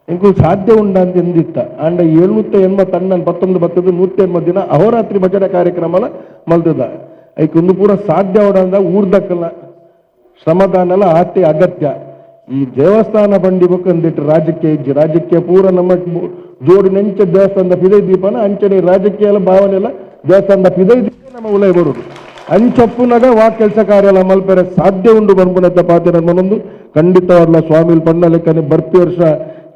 ಎಂಕು ಸಾಧ್ಯ ಉಂಡ ಅಂತ ಎಂದಿತ್ತ. ಅಂಡ 780 ಅಣ್ಣನ್ 19 ಬತ್ತದ 180 ದಿನ ಅಹೋರಾತ್ರಿ ಭಜನೆ ಕಾರ್ಯಕ್ರಮ ಮಲ್ತದ. ಐಕ್ ಒಂದು ಪೂರ ಸಾಧ್ಯ ಉಂಡ ಊರ್ದಕ್ಕಲ್ಲ ಶ್ರಮದಾನಲ ಆತೆ ಅಗತ್ಯ. ಈ ದೇವಸ್ಥಾನ ಬಂಡಿ ಬೊಕ್ಕಂದಿಟ್ಟು ರಾಜಕೀಯ ಇಜ್ಜಿ ರಾಜಕೀಯ ಪೂರ ನಮ್ಮ ಜೋಡಿ ನೆಂಚ ದೇವಸ್ಥಾನದ ಪಿದೈ ದೀಪನ ಅಂಚನೆ ರಾಜಕೀಯ ಎಲ್ಲ ಭಾವನೆ ಎಲ್ಲ ದೇವಸ್ಥಾನದ ಪಿದೈ ದೀಪ ನಮ್ಮ ಉಲೈ ಬರುದು. ಅಂಚಪ್ಪುನಗ ವಾ ಕೆಲಸ ಕಾರ್ಯ ಎಲ್ಲ ಮಲ್ಪೆರೆ ಸಾಧ್ಯ ಉಂಡು ಬನ್ಪುನತ್ತ ಪಾತೆರ ಮನೊಂದು ಖಂಡಿತವಾದ್ಲ ಸ್ವಾಮಿಲ್ ಪಣ್ಣ ಲೆಕ್ಕನೆ ಬರ್ಪಿ ವರ್ಷ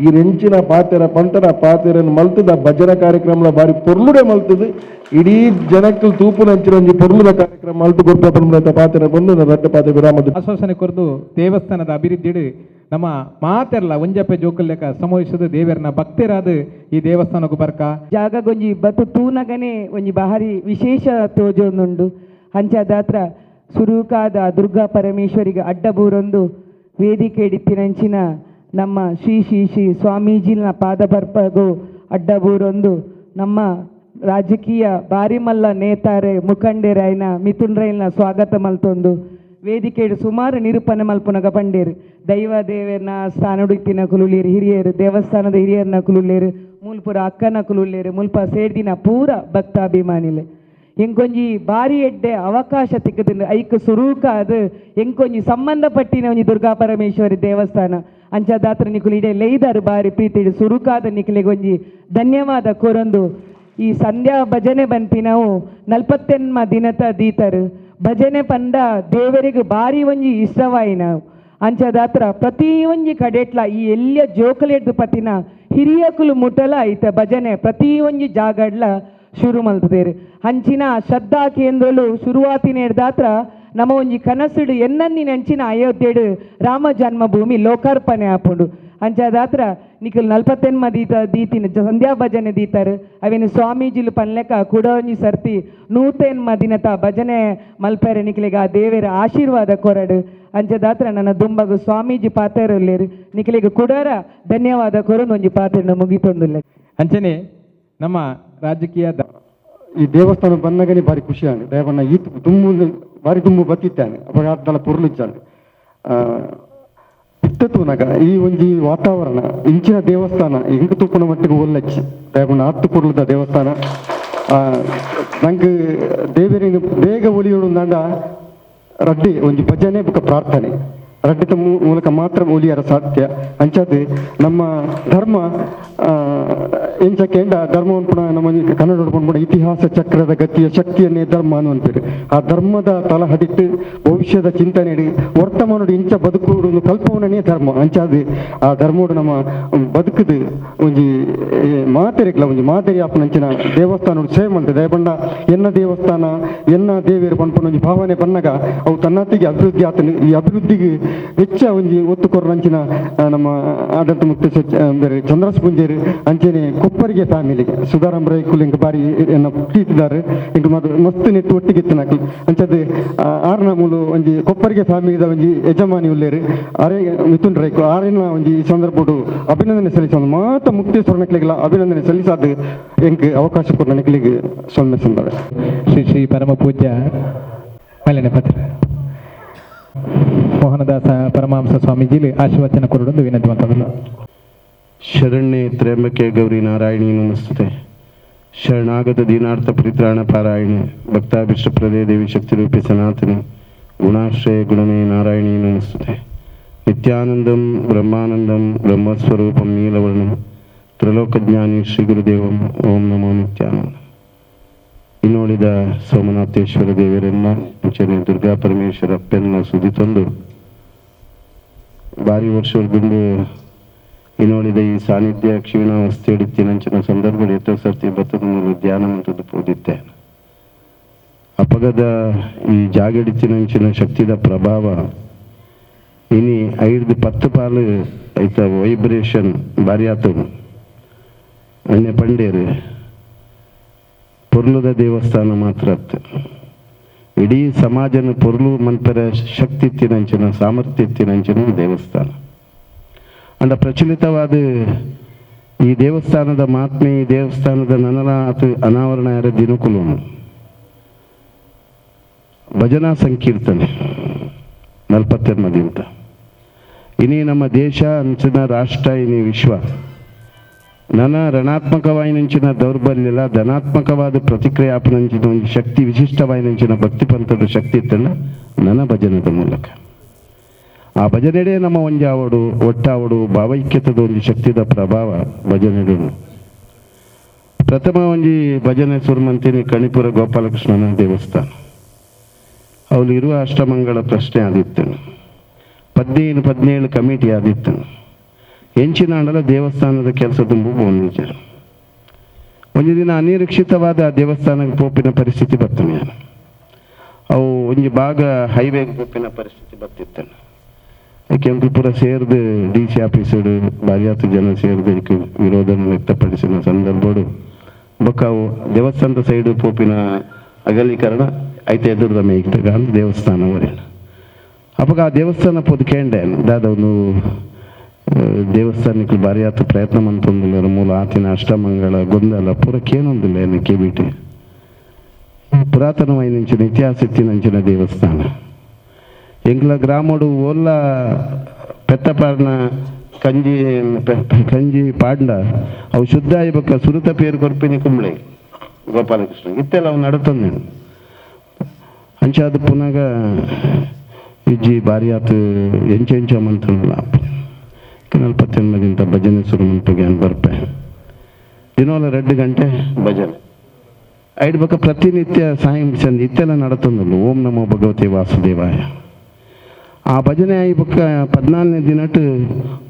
ಈ ರೆಂಚಿನ ಪಾತೆರ ಪಂತರ ಪಾತೆರನ್ನು ಮಲ್ತದ ಭಜನಾ ಕಾರ್ಯಕ್ರಮ ಬಾರಿ ಪೊರ್ಲುಡೆ ಮಲ್ತದ ಇಡೀ ಜನಕ್ಕೆ ತೂಪುನಂಚಿನ ಒಂಜಿ ಪೊರ್ಲುದ ಕಾರ್ಯಕ್ರಮ ಮಲ್ತು ಕೊರ್ಪ ಪನ್ಪುನತ್ತ ಪಾತೆರ ಬಂದು ರಡ್ಡ ಪಾತೆ ವಿರಾಮದ ಆಶ್ವಾಸನೆ ಕೊರ್ದು ದೇವಸ್ಥಾನದ ಅಭಿವೃದ್ಧಿ ನಮ್ಮ ಮಾತೆರ್ಲ ಒಂಜಪ್ಪೆ ಜೋಕುಲ್ಲೆಕ ಸಮೋಹಿಸದ ದೇವರನ ಭಕ್ತರಾದ ಈ ದೇವಸ್ಥಾನಕ್ಕೂ ಬರ್ಕ ಜಾಗಗೊಂಜಿ ಬತ್ತು ತೂನಗನೆ ಒಂಜಿ ಬಾರಿ ವಿಶೇಷ ತೋಜೊಂದುಂಡು. ಅಂಚಾದಾತ್ರ ಸುರೂಕಾದ ದುರ್ಗಾ ಪರಮೇಶ್ವರಿಗೆ ಅಡ್ಡಬೂರೊಂದು ವೇದಿಕೆ ಇತ್ತಿನಂಚಿನ ನಮ್ಮ ಶ್ರೀ ಶ್ರೀ ಶ್ರೀ ಸ್ವಾಮೀಜಿನ ಪಾದಬರ್ಪಗು ಅಡ್ಡಬೂರೊಂದು ನಮ್ಮ ರಾಜಕೀಯ ಬಾರಿಮಲ್ಲ ನೇತಾರೆ ಮುಖಂಡೇರಾಯ್ನ ಮಿಥುನ್ ರೈಲ್ನ ಸ್ವಾಗತ ಮಲ್ತೊಂದು ವೇದಿಕೆಡು ಸುಮಾರು ನಿರೂಪಣೆ ಮಲ್ಪುನಗ ಪಂಡೇರು ದೈವ ದೇವರನ ಸ್ಥಾನಡುತ್ತಿನ ಕುಲುಲೇರು ಹಿರಿಯರು ದೇವಸ್ಥಾನದ ಹಿರಿಯರ್ನ ಕುಲುಲೇರು ಮೂಲ್ಪುರ ಅಕ್ಕನ ಕುಲುಲೇರು ಮುಲ್ಪ ಸೇರ್ದಿನ ಪೂರ ಭಕ್ತಾಭಿಮಾನಿಲೆ ಎಂಕೊಂಜಿ ಬಾರಿ ಎಡ್ಡೆ ಅವಕಾಶ ತಿಕ್ಕದಿಂದ ಐಕ್ ಸುರೂಕ ಅದು ಎಂಕೊಂಜಿ ಸಂಬಂಧಪಟ್ಟಿನ ಒಂಜಿ ದುರ್ಗಾ ಪರಮೇಶ್ವರಿ ದೇವಸ್ಥಾನ ಅಂಚಾದಾತ್ರ ನಿಕುಲು ಇಡೆ ಲೈದಾರು ಬಾರಿ ಪ್ರೀತಿ ಸುರುಕಾದ ನಿಕುಲಿಗೊಂಜಿ ಧನ್ಯವಾದ ಕೊರೊಂದು ಈ ಸಂಧ್ಯಾ ಭಜನೆ ಬನ್ಪಿ ನಾವು ನಲ್ಪತ್ತೆನ್ಮ ದಿನತ ದೀತರು ಭಜನೆ ಪಂಡ ದೇವರಿಗೆ ಬಾರಿ ಒಂಜಿ ಇಷ್ಟವಾಯಿನ ಅಂಚದಾತ್ರ ಪ್ರತಿ ಒಂಜಿ ಕಡೆಟ್ಲ ಈ ಎಲ್ಲ ಜೋಕಲೆಡ್ದು ಪತಿನ ಹಿರಿಯಕುಲು ಮುಟಲ ಐತ ಭಜನೆ ಪ್ರತಿ ಒಂಜಿ ಜಾಗಡ್ಲ ಶುರು ಮಲ್ತದೇರು. ಅಂಚಿನ ಶ್ರದ್ಧಾ ಕೇಂದ್ರಲು ಶುರುವಾತಿನ ಹಿಡ್ದಾತ್ರ ನಮ್ಮ ಒಂಜಿ ಕನಸುಡು ಎನ್ನಂದಿನ ಅಂಚಿನ ಅಯೋಧ್ಯೆಡು ರಾಮ ಜನ್ಮಭೂಮಿ ಲೋಕಾರ್ಪಣೆ ಆಪುಂಡು. ಅಂಚಾದಾತ್ರ ನಿಕಲ್ ನಲ್ಪತ್ತೆನ್ಮ ದೀತ ದೀತಿನ ಸಂಧ್ಯಾ ಭಜನೆ ದೀತಾರು ಅವೇನು ಸ್ವಾಮೀಜಿಲು ಪನ್ಲೆಕ ಕುಡ ಒಂಜಿ ಸರ್ತಿ ನೂತೆನ್ಮ ದಿನತ ಭಜನೆ ಮಲ್ಪೆರೆ ನಿಕಲಿಗ ಆ ದೇವರ ಆಶೀರ್ವಾದ ಕೊರಡು. ಅಂಚದಾತ್ರ ನನ್ನ ದುಂಬಗು ಸ್ವಾಮೀಜಿ ಪಾತೆರುಲ್ಲೇರು ನಿಕಲಿಗ ಕುಡರ ಧನ್ಯವಾದ ಕೊರೊಂದು ಒಂಜಿ ಪಾತೆರನ್ನು ಮುಗಿತೊಂದುಲ್ಲೆ. ಅಂಚನೆ ನಮ್ಮ ರಾಜಕೀಯ ಈ ದೇವಸ್ಥಾನ ಬಂದಾಗನೇ ಬಾರಿ ಖುಷಿ ಆಂಡ್ ದಯಪಣ್ಣ ಈ ದುಂಬು ಬಾರಿ ದುಂಬು ಬತ್ತಿತ್ತಾನೆ ಅಪಘಾತದಲ್ಲ ಪೊರ್ಲುಜ್ಜಾಂಡ್ ಇತ್ತ ತೂನಗ ಈ ಒಂಜಿ ವಾತಾವರಣ ಇಂಚಿನ ದೇವಸ್ಥಾನ ಎಂಕ್ ತೂಪುನ ಮಟ್ಟಿಗೆ ಒಲ್ಲಚ್ಚಿ ದಯಪಣ್ಣ ಆತ್ತು ಪೊರ್ಲುದ ದೇವಸ್ಥಾನ. ನಂಗೆ ದೇವರಿನ ಬೇಗ ಒಲಿಯೋಡು ಅಂಡ ರಡ್ಡಿ ಒಂಜಿ ಭಜನೆ ಬೊಕ ಪ್ರಾರ್ಥನೆ ರಡ್ಡಿತ ಮೂಲಕ ಮಾತ್ರ ಒಲಿಯರ ಸಾಧ್ಯ. ಅಂಚಾದ್ ನಮ್ಮ ಧರ್ಮ ಎಂಚಕ್ಕೆ ಧರ್ಮ ಪುನಃ ನಮ್ಮ ಕನ್ನಡ ಪುನಃ ಇತಿಹಾಸ ಚಕ್ರದ ಗತಿಯ ಶಕ್ತಿಯನ್ನೇ ಧರ್ಮ ಅನ್ನುವಂತೀರಿ. ಆ ಧರ್ಮದ ತಲಹದಿಟ್ಟು ಭವಿಷ್ಯದ ಚಿಂತನೆ ವರ್ತಮಾನೋಡು ಇಂಚ ಬದುಕು ಕಲ್ಪವನೇ ಧರ್ಮ. ಅಂಚಾದ್ ಆ ಧರ್ಮೋಡು ನಮ್ಮ ಬದುಕುದು ಒಂಜಿ ಮಾತೆರಿಗ್ಲ ಒಂಜಿ ಮಾದರಿ ಆಪುನಂಚಿನ ದೇವಸ್ಥಾನ ಸೇವೆ ಮಲ್ತದೆ. ದಯಪಂಡ ಎನ್ನ ದೇವಸ್ಥಾನ ಎನ್ನ ದೇವಿಯರು ಪನ್ಪುನ ಒಂಜಿ ಭಾವನೆ ಬನ್ನಗ ಅವು ತನ್ನತ್ತಿಗೆ ಅಭಿವೃದ್ಧಿ ಆತನು. ಈ ಅಭಿವೃದ್ಧಿಗೆ ಹೆಚ್ಚ ಒಂಜಿ ಒತ್ತು ಕೊರನಂಚಿನ ನಮ್ಮ ಆಡಳಿತ ಮುಕ್ತ ಬೇರೆ ಚಂದ್ರಸ್ ಪುಂಜೇರು ಅಂಚೆನೆ ಕೊಪ್ಪರಿಗೆ ಫ್ಯಾಮಿಲಿ ಸುಧಾರಾಮ್ ರೈ ಕುಲಿಂಗ್ ಬಾರಿ ಎನ್ನ ಪ್ರೀತಿದಾರೆ ಇಂಕ್ ಮಸ್ತ್ ನೆಟ್ಟು ಒಟ್ಟಿಗೆ ಇತ್ತಿನಕಲ್ ಅಂಚದ ಆರ್ನ ಮೂಲು ಒಂಜಿ ಕೊಪ್ಪರಿಗೆ ಫ್ಯಾಮಿಲಿದ ಒಂಜಿ ಯಜಮಾನಿ ಉಲ್ಲೇರು ಅರೆ ಮಿಥುನ್ ರೈಕು ಆರಿನ ಒಂಜಿ ಈ ಸಂದರ್ಭಡು ಅಭಿನಂದನೆ ಸಲ್ಲಿಸ ಮಾತ ಮುಕ್ತೇಶ್ವರನಕ್ಲಿಗೆಲ್ಲ ಅಭಿನಂದನೆ ಸಲ್ಲಿಸಾದ ಎಂಕ್ ಅವಕಾಶ ಕೊಟ್ಟ ನಕ್ಲಿಗೆ ಸೊನ್ನೆ ಸಂದರ್ಭ. ಶ್ರೀ ಶ್ರೀ ಪರಮ ಪೂಜ್ಯ ಮಲ್ಲಿನ ಪತ್ರ ಮೋಹನದಾಸ ಪರಮಹಂಸ ಸ್ವಾಮೀಜಿಲಿ ಆಶೀರ್ವಚನ ಕೊರಡೊಂದು ವಿನಂತಿ ಮಾಡ್ತದಲ್ಲ. ಶರಣ್ಯೇ ತ್ರ್ಯಂಬಕೆ ಗೌರಿ ನಾರಾಯಣಿ ನಮಸ್ತೆ. ಶರಣಾಗತ ದೀನಾರ್ಥ ಪರಿತ್ರಾಣ ಪಾರಾಯಣಿ ಭಕ್ತಾಭಿಷ್ಟ ಪ್ರದೇ ದೇವಿ ಶಕ್ತಿರೂಪಿ ಸನಾತನಿ ಗುಣಾಶ್ರಯ ಗುಣಮೇ ನಾರಾಯಣಿ ನಮಸ್ತೆ. ನಿತ್ಯಾನಂದಂ ಬ್ರಹ್ಮಾನಂದಂ ಬ್ರಹ್ಮಸ್ವರೂಪಂ ನೀಲವರ್ಣಂ ತ್ರಿಲೋಕಜ್ಞಾನಿ ಶ್ರೀ ಗುರುದೇವಂ ಓಂ ನಮೋ ನಿತ್ಯಾನಂದ. ಇನ್ನುಳಿದ ಸೋಮನಾಥೇಶ್ವರ ದೇವರನ್ನ ಅಂಚನೆ ದುರ್ಗಾ ಪರಮೇಶ್ವರ ಅಪ್ಪೆನ್ನ ಸುದ್ದಿ ತಂದು ಭಾರಿ ವರ್ಷದಿಂದ ಇನ್ನುಳಿದ ಈ ಸಾನ್ನಿಧ್ಯ ಕ್ಷೀಣಾವಸ್ಥೆ ಹಿಡಿತಿನಂಚಿನ ಸಂದರ್ಭದಲ್ಲಿ ಎತ್ತೋ ಸರ್ತಿ ಭತ್ತದ ಮೇಲೆ ಧ್ಯಾನ ಮಂತದ್ದು ಪೋದಿತ್ತೆ. ಅಪಗದ ಈ ಜಾಗಡಿತಿನಂಚಿನ ಶಕ್ತಿದ ಪ್ರಭಾವ ಇನಿ 5-10 ಪಾಲು ಐತ ವೈಬ್ರೇಷನ್ ಭಾರಿ ಆತವು. ಅಣ್ಣೆ ಪಂಡೇರು ಪೊರ್ಲುದ ದೇವಸ್ಥಾನ ಮಾತ್ರ ಅತ್ತ ಇಡೀ ಸಮಾಜನ ಪೊರ್ಲು ಮನ್ಪರ ಶಕ್ತಿ ಇತ್ತಿನಂಚಿನ ಸಾಮರ್ಥ್ಯ ಇತ್ತಿನಂಚಿನ ದೇವಸ್ಥಾನ. ಅಂಡ ಪ್ರಚಲಿತವಾದ ಈ ದೇವಸ್ಥಾನದ ಮಹಾತ್ಮೆ ಈ ದೇವಸ್ಥಾನದ ನನಲ ಆತ ಅನಾವರಣ ಯಾರ ದಿನಕುಲು ಭಜನಾ ಸಂಕೀರ್ತನೆ 42 ದಿನತ ಇನಿ ನಮ್ಮ ದೇಶ ಅಂಚಿನ ರಾಷ್ಟ್ರ ಇನಿ ವಿಶ್ವ ನನ್ನ ರಣಾತ್ಮಕವಾಯಿನಂಚಿನ ದೌರ್ಬಲ್ಯಲ ಧನಾತ್ಮಕವಾದ ಪ್ರತಿಕ್ರಿಯೆ ಆಪನಂಚಿನ ಒಂದು ಶಕ್ತಿ ವಿಶಿಷ್ಟವಾಯಿನಂಚಿನ ಭಕ್ತಿ ಪಂಥದ ಶಕ್ತಿ ಇತ್ತಲ್ಲ ನನ್ನ ಭಜನದ ಮೂಲಕ. ಆ ಭಜನೆಡೆ ನಮ್ಮ ಒಂಜಾವಡು ಒಟ್ಟಾವಡು ಭಾವೈಕ್ಯತದ ಒಂದು ಶಕ್ತಿದ ಪ್ರಭಾವ ಭಜನೆಡು. ಪ್ರಥಮ ಒಂಜಿ ಭಜನೆ ಸುರ್ಮಂತಿನಿ ಕಣಿಪುರ ಗೋಪಾಲಕೃಷ್ಣನ ದೇವಸ್ಥಾನ ಅವಳು ಇರುವ ಅಷ್ಟಮಂಗಳ ಪ್ರಶ್ನೆ ಆದಿತ್ತು. 15-17 ಕಮಿಟಿ ಆದಿತ್ತು. ಎಂಚಿನಾಂಡಲ ದೇವಸ್ಥಾನದ ಕೆಲಸ ತುಂಬು ಒಂದಿಜರು ಒಂದು ದಿನ ಅನಿರೀಕ್ಷಿತವಾದ ದೇವಸ್ಥಾನಕ್ಕೆ ಪೋಪಿನ ಪರಿಸ್ಥಿತಿ ಬರ್ತದೆ. ಅವು ಒಂಜಿ ಭಾಗ ಹೈವೇಗೆ ಪೋಪಿನ ಪರಿಸ್ಥಿತಿ ಬರ್ತಿತ್ತು. ಐಕ್ಯಂಕು ಪೂರ ಸೇರ್ದು D C officer ಬಾರಿಯಾತು ಜನ ಸೇರ್ದು ಐಕ್ ವಿರೋಧ ವ್ಯಕ್ತಪಡಿಸಿದ ಸಂದರ್ಭಡು ಬೊಕ್ಕ ಅವು ದೇವಸ್ಥಾನದ ಸೈಡ್ ಪೋಪಿನ ಅಗಲೀಕರಣ ಐತೆ ಎದುರ್ದ ಮೇಯ್ತಗ ದೇವಸ್ಥಾನ ವರೆಣ. ಅಪಗ ಆ ದೇವಸ್ಥಾನ ಪೋದು ಕೇಂಡೆ ದಾದ ಒಂದು ದೇವಸ್ಥಾನಕ್ಕೆ ಭಾರಿ ಆತ ಪ್ರಯತ್ನ ಮಂತೊಂದಿಲ್ಲ ಮೂಲ ಆತಿನ ಅಷ್ಟಮಂಗಳ ಗೊಂದಲ ಪೂರ ಕೇನೊಂದಿಲ್ಲ ಏನು ಕೆಬಿಟಿ ಪುರಾತನವಾಯಿನಂಚಿನ ಇತಿಹಾಸ ಇತ್ತಿನಂಚಿನ ದೇವಸ್ಥಾನ. ಎಂಗ್ಲ ಗ್ರಾಮಡು ಓಲ್ಲ ಪೆತ್ತಪಾರ್ನ ಕಂಜಿ ಕಂಜಿ ಪಾಂಡ ಅವು ಶುದ್ಧ ಆಯ್ಬಕ್ಕ ಸುರುತ ಪೇರು ಕೊರ್ಪಿನಿ ಕುಂಬ್ಳೆ ಗೋಪಾಲಕೃಷ್ಣ ಇತ್ತೆಲ್ಲ ಅವು ನಡತಂದೇನು ಅಂಚಾದ ಪುನಗ ಇಜ್ಜಿ ಭಾರಿ ಆತು ಎಂಚ ಎಂಚ ಮಂತ್ರಲ್ಲ 48 ಭಜನೆ ಶುರು ಮಂತುಗೆ ಅನ್ ಬರ್ಪೆ ದಿನೋಲ 2 ಗಂಟೆ ಭಜನೆ ಐಡ್ ಬಕ್ಕ ಪ್ರತಿನಿತ್ಯ ಸಾಯಂ ಚಂದ ಇತ್ತೆಲ್ಲ ನಡತಂದಲ್ಲ ಓಂ ನಮೋ ಭಗವತೆ ವಾಸುದೇವಾಯ. ಆ ಭಜನೆ ಆಯಿ ಬಕ್ಕ 14ನೇ ದಿನಟ್ಟು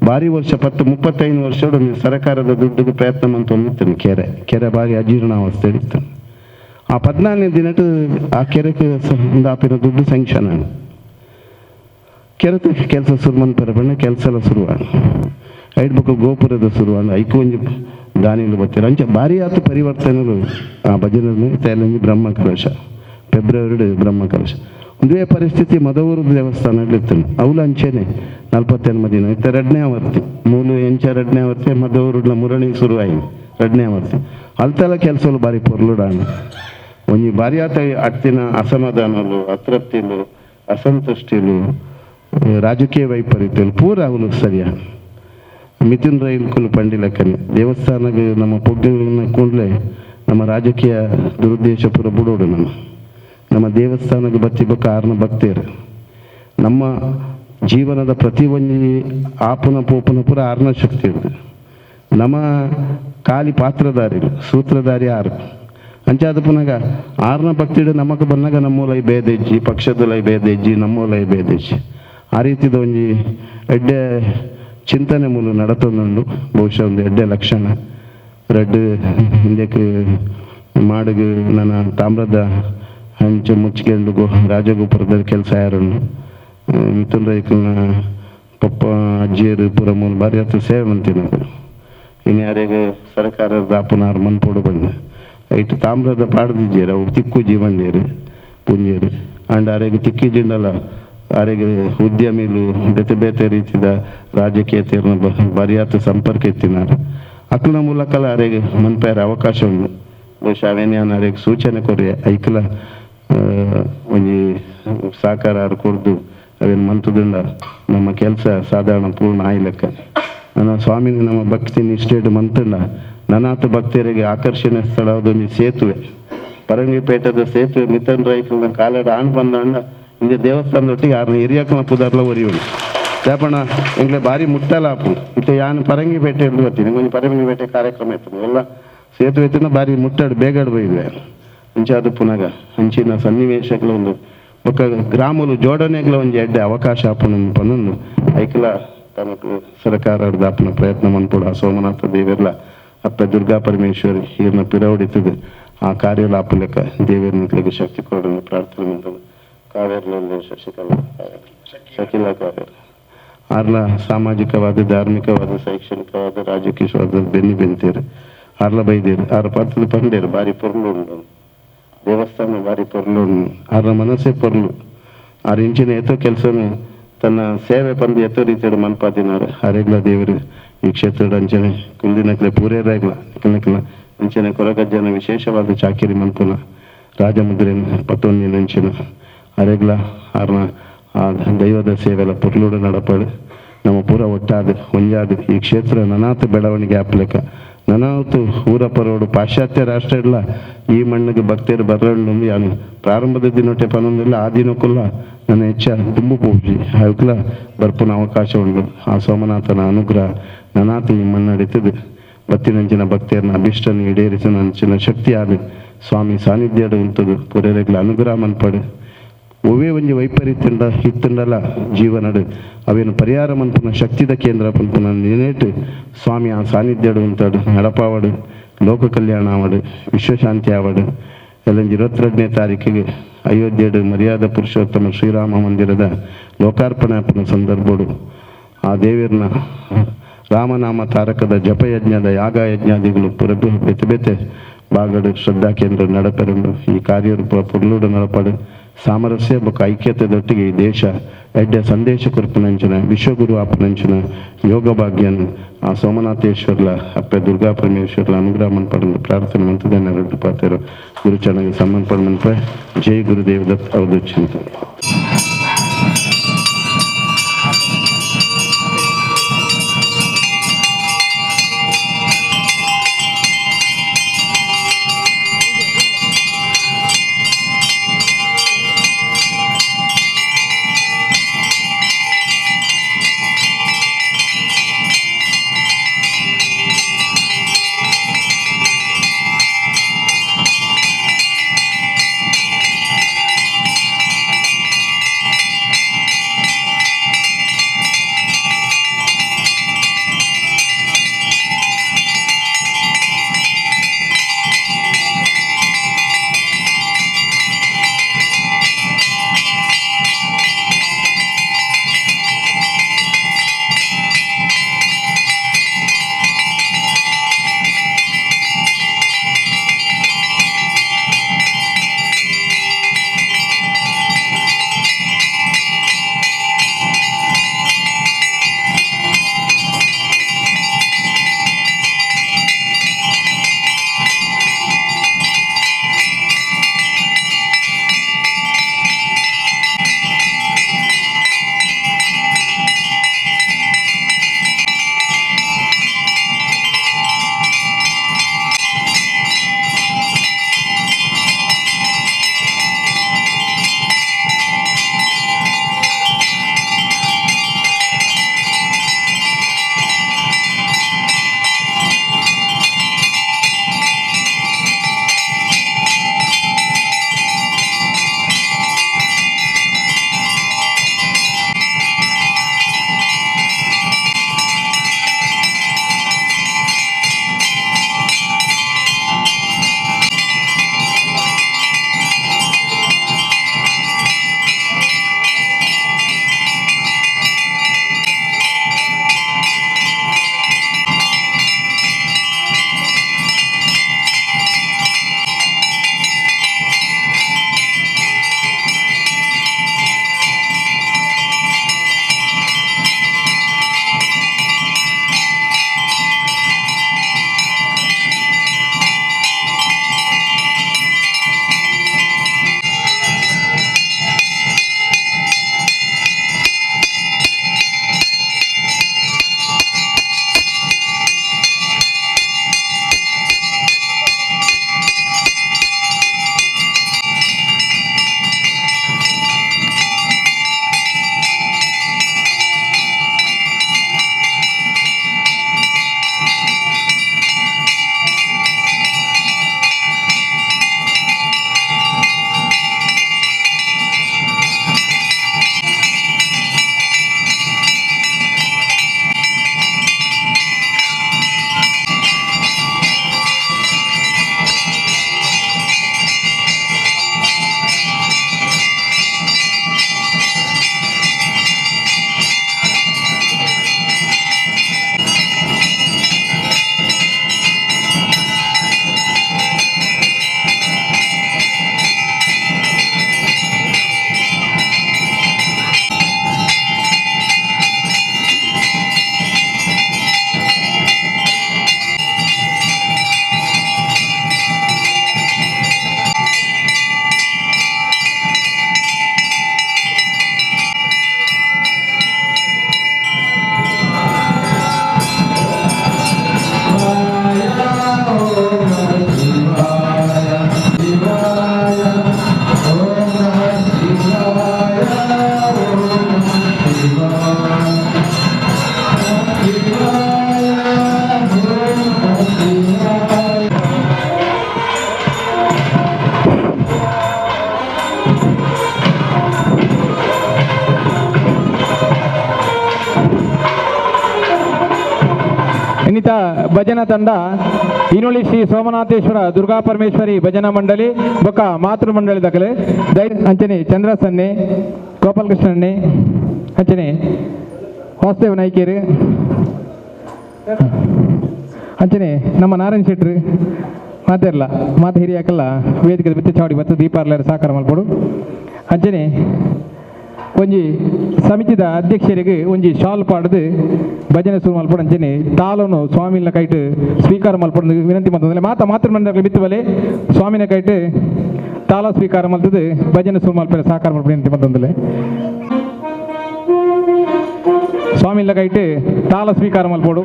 ಭಾರಿ ವರ್ಷ 10-35 ವರ್ಷ ಸರಕಾರದ ದುಡ್ಡಿಗೆ ಪ್ರಯತ್ನ ಮಂತೊಂದಿತ್ತನು ಕೆರೆ ಕೆರೆ ಭಾರಿ ಅಜೀರ್ಣಾವಸ್ಥೆ ಇತ್ತು. ಆ 14ನೇ ದಿನಟ್ಟು ಆ ಕೆರೆಗೆ ಆಪಿನ ದುಡ್ಡು ಸ್ಯಾಂಕ್ಷನ್ ಆಗ ಕೆರೆತ ಕೆಲಸ ಶುರು ಮಂತರ ಬಣ್ಣ ಕೆಲಸ ಎಲ್ಲ ಶುರುವಾಣ ಐಡ್ ಬಕ್ಕ ಗೋಪುರದ ಶುರುವಾಣ ಐಕು ಒಂಜಿ ದಾನಿಲು ಬತ್ತೀರ ಅಂಚ ಭಾರಿ ಆತು ಪರಿವರ್ತನೆಲು ಆ ಭಜನೆ ತೇಲಂಜಿ ಬ್ರಹ್ಮ ಕಲಶ ಫೆಬ್ರವರಿ ಬ್ರಹ್ಮ ಕಲಶ ಒಂದೇ ಪರಿಸ್ಥಿತಿ ಮದವೂರು ದೇವಸ್ಥಾನ ಇತ್ತು ಅವಳು ಅಂಚೆನೆ 48 ದಿನ ಇತ್ತ 2ನೇ ಆವರ್ತಿ ಮೂಲು ಎಂಚ 2ನೇ ಆವರ್ತಿ ಮದವೂರುಡ್ಲ ಮುರಣಿ ಶುರುವಾಯಿ 2ನೇ ಆವರ್ತಿ ಅಲ್ತೆಲ್ಲ ಕೆಲಸಲು ಭಾರಿ ಪೊರ್ಲುಡಾಣ ಒಂಜಿ ಭಾರಿ ಆತ ಅಟ್ಟಿನ ಅಸಮಾಧಾನಲು ಅತೃಪ್ತಿಲು ಅಸಂತುಷ್ಟಿಲು ರಾಜಕೀಯ ವೈಪರೀತ್ಯಲು ಪೂರ ಅವನು ಸರಿಯ ಮಿಥುನ್ ರೈಲ್ ಕುಲು ಪಂಡಿಲಕ್ಕನೆ ದೇವಸ್ಥಾನಕ್ಕೆ ನಮ್ಮ ಪೊಗ್ಗುಗಳನ್ನ ಕೂಡಲೇ ನಮ್ಮ ರಾಜಕೀಯ ದುರುದ್ದೇಶ ಪೂರ ಬುಡೋಡು. ನಮ್ಮ ನಮ್ಮ ದೇವಸ್ಥಾನಕ್ಕೆ ಬತ್ತಿ ಬಕ್ಕ ಆರ್ನ ಭಕ್ತಿಯರು ನಮ್ಮ ಜೀವನದ ಪ್ರತಿ ಒಂಜಿ ಆಪುನ ಪೋಪುನ ಪೂರ ಆರ್ನ ಶಕ್ತಿ ಇರ್ತದೆ. ನಮ್ಮ ಖಾಲಿ ಪಾತ್ರಧಾರಿ ಸೂತ್ರಧಾರಿ ಆರು ಅಂಚಾದ ಪುನಗ ಆರ್ನ ಭಕ್ತಿಡು ನಮಕ್ ಬನ್ನಾಗ ನಮ್ಮೂಲೈ ಭೇದೆಜ್ಜಿ ಪಕ್ಷದಲೈ ಭೇದೆಜ್ಜಿ ನಮ್ಮೂಲೈ ಭೇದೆಜ್ಜಿ ಆ ರೀತಿದ ಒಂಜಿ ಎಡ್ಡೆ ಚಿಂತನೆ ಮೂಲ ನಡತೊಂದುಂಡು. ಬಹುಶಃ ಒಂದು ಎಡ್ಡೆ ಲಕ್ಷಣ ರೆಡ್ ಹಿಂದಕ್ಕೆ ಮಾಡಿಗೆ ನನ್ನ ತಾಮ್ರದ ಹಂಚು ಮುಚ್ಕೊಂಡು ರಾಜಗೋಪುರದ ಕೆಲಸ ಯಾರುಂಡು ಮಿಥುನ್ ರೈಕಲ್ನ ಪಪ್ಪ ಅಜ್ಜಿಯರು ಪೂರ ಮೂಲ ಭಾರಿ ಹತ್ರ ಸೇವೆ ಮಂತಿನ ಇನ್ನು ಯಾರಿಗೆ ಸರ್ಕಾರದ ಆಪುನಾರು ಮನ್ಪೋಡು ಬಂದ ಐಟ್ ತಾಮ್ರದ ಪಾಡ್ದಿಜ್ಜೇರು ಅವು ತಿಕ್ಕು ಜೀವಂಡೇರು ಪುಂಜೇರು ಅಂಡ್ ಆರೆಗ್ ತಿಕ್ಕಿ ಜಿಂಡಲ ಆರೆಗ್ ಉದ್ಯಮಿಲು ಬೇತೆ ಬೇತೆ ರೀತಿದ ರಾಜಕೀಯ ತೀರ್ನ ಬರಿಯಾತ ಸಂಪರ್ಕ ಇತ್ತಿನಾರು ಅಕ್ಲ ಮೂಲಕಲ ಆರೆಗ್ ಮನ್ಪೇರ ಅವಕಾಶ ಉಂಡು. ಬಹುಶಃ ಅವೇನೇ ಆರೆಗ್ ಸೂಚನೆ ಕೊರ್ಯ ಐಕ್ಲ ಒಂಜಿ ಸಹಕಾರ ಕೊರ್ದು ಅವೇನು ಮಂತುದುಂಡ ನಮ್ಮ ಕೆಲಸ ಸಾಧಾರಣ ಪೂರ್ಣ ಆಯ್ಲೆಕ್ಕ. ನನ್ನ ಸ್ವಾಮಿನ ನಮ್ಮ ಭಕ್ತಿ ನಿಷ್ಠೆಡ್ ಮಂತುಂಡ ನನಾತ ಭಕ್ತರಿಗೆ ಆಕರ್ಷಣೆ ಸ್ಥಳ ಅದೊಂದು ಸೇತುವೆ ಪರಂಗಿಪೇಟದ ಸೇತುವೆ ಮಿಥುನ್ ರೈಕಲ್ನ ಕಾಲಡ ಆಣ್ ಬಂದಂಡ ಇಂದ ದೇವಸ್ಥಾನದೊಟ್ಟಿಗೆ ಆರ್ನ ಹಿರಿಯಕ್ಕನ ಪುದರ್ಲ ಒರಿಯುಂಡು ದಾಪಣ ಎಂಗ್ಲೆ ಭಾರಿ ಮುಟ್ಟಲ ಆಪು ಇತ್ತೆ ಯಾನ್ ಪರಂಗಿಪೇಟೆ ಎಂದು ಬರ್ತೀನಿ ಒಂಜಿ ಪರಂಗಿಪೇಟೆ ಕಾರ್ಯಕ್ರಮ ಇತ್ತು ಎಲ್ಲ ಸೇತುವೆ ಇತ್ತಿನ ಭಾರಿ ಮುಟ್ಟಾಡು ಬೇಗಾಡು ಬೈದ್ವೆ ಅಂಚಾದ ಪುನಗ ಅಂಚಿನ ಸನ್ನಿವೇಶಗಳ ಒಂದು ಬೊಕ್ಕ ಗ್ರಾಮಲು ಜೋಡಣೆಗಳ ಒಂಜಿ ಎಡ್ಡೆ ಅವಕಾಶ ಆಪುನ ಪನೊಂದು ಐಕ್ಲ ತಮಕ್ ಸರ್ಕಾರ ದಾಪುನ ಪ್ರಯತ್ನ ಮನ್ಪುಡು. ಆ ಸೋಮನಾಥ ದೇವೆರ್ಲ ಅಪ್ಪ ದುರ್ಗಾ ಪರಮೇಶ್ವರಿ ಈರ್ನ ಪಿರವಡಿತದೆ ಆ ಕಾರ್ಯಲ ಆಪುಲೆಕ್ಕ ದೇವೇರ್ನ ಶಕ್ತಿ ಕೊಡನ್ನು ಪ್ರಾರ್ಥನೆ ಮಂತುಂಡು. ಕಾವೇರ್ನಲ್ಲಿ ಶಶಿಕಲಾ ಶಕಿಲಾ ಕಾವೇರ್ ಆರ್ಲ ಸಾಮಾಜಿಕವಾದ ಧಾರ್ಮಿಕವಾದ ಶೈಕ್ಷಣಿಕವಾದ ರಾಜಕೀಯವಾದ ಬೆನ್ನಿ ಬೆಂತೇರು ಆರ್ಲ ಬೈದೇರು ಆರ್ ಪತ್ತದ ಪಂಡೇರು ಭಾರಿ ಪೊರ್ಲು ಉಂಡು ದೇವಸ್ಥಾನ ಭಾರಿ ಪೊರ್ಲು ಉಂಡು ಆರ್ನ ಮನಸ್ಸೇ ಪೊರ್ಲು ಆರ್ ಇಂಚಿನ ಏತೋ ಕೆಲಸನು ತನ್ನ ಸೇವೆ ಪಂದು ಎತ್ತೋ ರೀತಿಯ ಮನ್ಪಾತಿನಾರು ಅರೆಗ್ಲ ದೇವರು ಈ ಕ್ಷೇತ್ರದ ಅಂಚನೆ ಕುಂದಿನಕ್ಲೆ ಪೂರೇರಾಗ್ಲ ಕಿನ್ನಕ್ಲ ಅಂಚನೆ ಕೊರಗಜ್ಜನ ವಿಶೇಷವಾದ ಚಾಕಿರಿ ಮನ್ಪುನ ರಾಜಮುದ್ರೆ ಪತ್ತೊಂದಿನ ಅಂಚಿನ ಅರೆಗ್ಲ ಆರ್ನ ಆ ದೈವದ ಸೇವೆಲ ಪೊರ್ಲುಡ ನಡಪಡು ನಮ್ಮ ಪೂರ ಒಟ್ಟಾದ ಒಂಜಾದ ಈ ಕ್ಷೇತ್ರ ನನಾತ ಬೆಳವಣಿಗೆ ಆಪ್ಲೆಕ ನನಾತು ಊರ ಪರೋಡು ಪಾಶ್ಚಾತ್ಯ ರಾಷ್ಟ್ರ ಇಲ್ಲ ಈ ಮಣ್ಣಿಗೆ ಭಕ್ತರು ಬರಲು ಯಾನು ಪ್ರಾರಂಭದ ದಿನೊಟ್ಟೆ ಪನೊಂದಿಲ್ಲ ಆ ದಿನಕ್ಕಲ್ಲ ನನ್ನ ಹೆಚ್ಚ ತುಂಬು ಪೂಜಿ ಅವಕ್ಲ ಬರ್ಪುನ ಅವಕಾಶ ಉಂಟು. ಆ ಸೋಮನಾಥನ ಅನುಗ್ರಹ ನನಾತ ಈ ಮಣ್ಣಡಿತದೆ ಬತ್ತಿನಂಚಿನ ಭಕ್ತಿಯರನ್ನ ಅಭಿಷ್ಟನ ಈಡೇರಿಸಿನ ಅಂಚಿನ ಶಕ್ತಿ ಆದ ಸ್ವಾಮಿ ಸಾನ್ನಿಧ್ಯದ ಉಂಟದು ಪುರೇರೆಗ್ಲ ಅನುಗ್ರಹ ಮನ್ಪಡು ಒವೇ ಒಂಜಿ ವೈಪರೀತ್ಯಂಡ ಇತ್ತಂಡಲ ಜೀವನಡು ಅವೇನು ಪರಿಹಾರ ಮನ್ಪುನ ಶಕ್ತಿದ ಕೇಂದ್ರ ಪನ್ಪುನ ನೆನೆಟ್ ಸ್ವಾಮಿ ಆ ಸಾನ್ನಿಧ್ಯಡು ಉಂಟಾಡು ನಡಪಾವಡು ಲೋಕ ಕಲ್ಯಾಣ ಆವಡು ವಿಶ್ವಶಾಂತಿ ಆವಡು. ಎಲ್ಲಂಜಿ 22ನೇ ತಾರೀಕಿಗೆ ಅಯೋಧ್ಯೆಡು ಮರ್ಯಾದ ಪುರುಷೋತ್ತಮ ಶ್ರೀರಾಮ ಮಂದಿರದ ಲೋಕಾರ್ಪಣೆ ಆಪುನ ಸಂದರ್ಭಡು ಆ ದೇವಿರ್ನ ರಾಮನಾಮ ತಾರಕದ ಜಪಯಜ್ಞದ ಯಾಗ ಯಜ್ಞಾದಿಗಳು ಪುರಬೆ ಬೆತೆ ಬೆತೆ ಬಾಗಡು ಶ್ರದ್ಧಾ ಕೇಂದ್ರ ನಡಪೆರಂಡು ಈ ಕಾರ್ಯರೂಪ ಪುರ್ಲೂಡು ನಡಪಡು ಸಾಮರಸ್ಯ ಬೊಕ್ಕ ಐಕ್ಯತೆದೊಟ್ಟಿಗೆ ಈ ದೇಶ ಎಡ್ಡೆ ಸಂದೇಶ ಕೊರ್ಪುನಂಚಿನ ವಿಶ್ವಗುರು ಆಪುನಂಚಿನ ಯೋಗ ಭಾಗ್ಯನ್ ಆ ಸೋಮನಾಥೇಶ್ವರ್ಲ ಅಪ್ಪೆ ದುರ್ಗಾ ಪರಮೇಶ್ವರ್ಲ ಅನುಗ್ರಹ ಮನ್ಪಡಂದು ಪ್ರಾರ್ಥನೆ ಮಂತದನ್ನ ರಡ್ಡು ಪಾತೆರು ಗುರುಚರಣಗೆ ಸಂಬಂಧಪಡ ಮನ್ಪೆ. ಜೈ ಗುರುದೇವ ದತ್ ಅವಧೂತ್ ಚಿಂತನೆ. ಇನ್ನಿತ ಭಜನಾ ತಂಡ ಇನುಳಿ ಶ್ರೀ ಸೋಮನಾಥೇಶ್ವರ ದುರ್ಗಾ ಪರಮೇಶ್ವರಿ ಭಜನಾ ಮಂಡಳಿ ಬೊಕ್ಕ ಮಾತೃ ಮಂಡಳಿ ದಕಲೆ ದೈ ಅಂಚನೆ ಚಂದ್ರಸನ್ನೆ ಗೋಪಾಲಕೃಷ್ಣನ್ನೆ ಅಂಚನೆ ವಾಸುದೇವ ನಾಯ್ಕೇರು ಅಂಚನೆ ನಮ್ಮ ನಾರಾಯಣ ಶೆಟ್ರು ಮಾತೆರ್ಲ ಮಾತ ಹಿರಿಯಾಕಲ್ಲ ವೇದಿಕೆ ಬಿತ್ತು ಚಾವಡಿ ಬತ್ತು ದೀಪಾರ್ಲರ್ ಸಾಕಾರ ಮಲ್ಪಡು. ಅಂಚನೆ ಒಂಜಿ ಸಮಿತಿದ ಅಧ್ಯಕ್ಷರಿಗೆ ಒಂಜಿ ಶಾಲ್ ಪಾಡ್ದು ಭಜನೆ ಶುರು ಮಲ್ಪಡು. ಅಂಚನೆ ತಾಲನು ಸ್ವಾಮಿನ ಕೈಟ್ ಸ್ವೀಕಾರ ಮಲ್ಪಡು ವಿನಂತಿ ಮಲ್ತಂದ್ರೆ ಮಾತ ಮಾತೃ ಮಂಡಳಿ ಬಿತ್ತು ಬಲೆ ಸ್ವಾಮಿನ ಕೈಟ್ ತಾಳ ಸ್ವೀಕಾರ ಮಲ್ತದು ಭಜನೆ ಶುರು ಮಲ್ಪರೆ ಸಾಕಾರ ಮಲ್ಪಡು ವಿನಂತಿ ಮಲ್ತಂದ್ರೆ ಸ್ವಾಮಿನ ಕೈಟ್ ತಾಳ ಸ್ವೀಕಾರ ಮಲ್ಪಡು.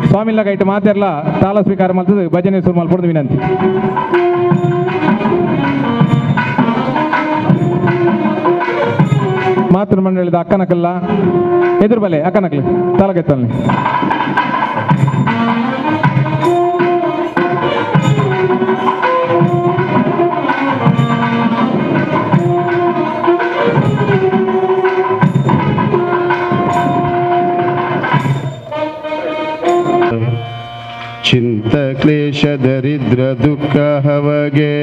ಸ್ವಾಮಿನ ಕೈಟ್ ಮಾತೆರ್ಲ ತಾಳ ಸ್ವೀಕಾರ ಮಲ್ತದು ಭಜನೆ ಶುರು ಮಲ್ಪಡು ವಿನಂತಿ. ಮಾತೃ ಮಂಡಳಿದ ಅಕ್ಕನಕಲ್ಲ ಎದುರು ಬಲೆ ಅಕ್ಕನಕಲಿ ತಾಳಗೆತ್ತಲ್ಲಿ ಚಿಂತ ಕ್ಲೇಶ ದರಿದ್ರ ದುಃಖ ಹವಗೆ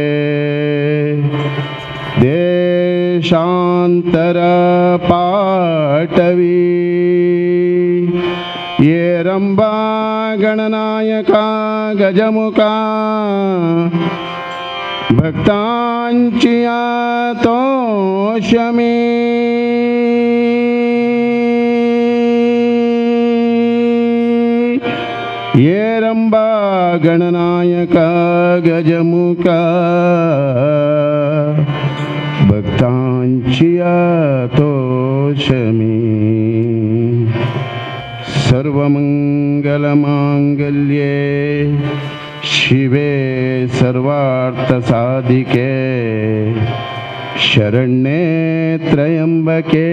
ದೇಶಾಂತರ ಪಾಟವಿ ಏರಂಬಾ ಗಣನಾಯಕ ಗಜಮುಖ ಭಕ್ತಾಂಚಿಯ ತೋಷಮಿ. ಏರಂಬಾ ಗಣನಾಯಕ ಗಜಮುಖ ಭಕ್ತಾಂಚಿಯ ತೋಷಮಿ. ಸರ್ವಮಂಗಲಮಾಂಗಲ್ಯೆ ಶಿವೆ ಸರ್ವಾರ್ಥ ಸಾಧಿಕೆ ಶರಣ್ಯೇ ತ್ರಯಂಬಕೆ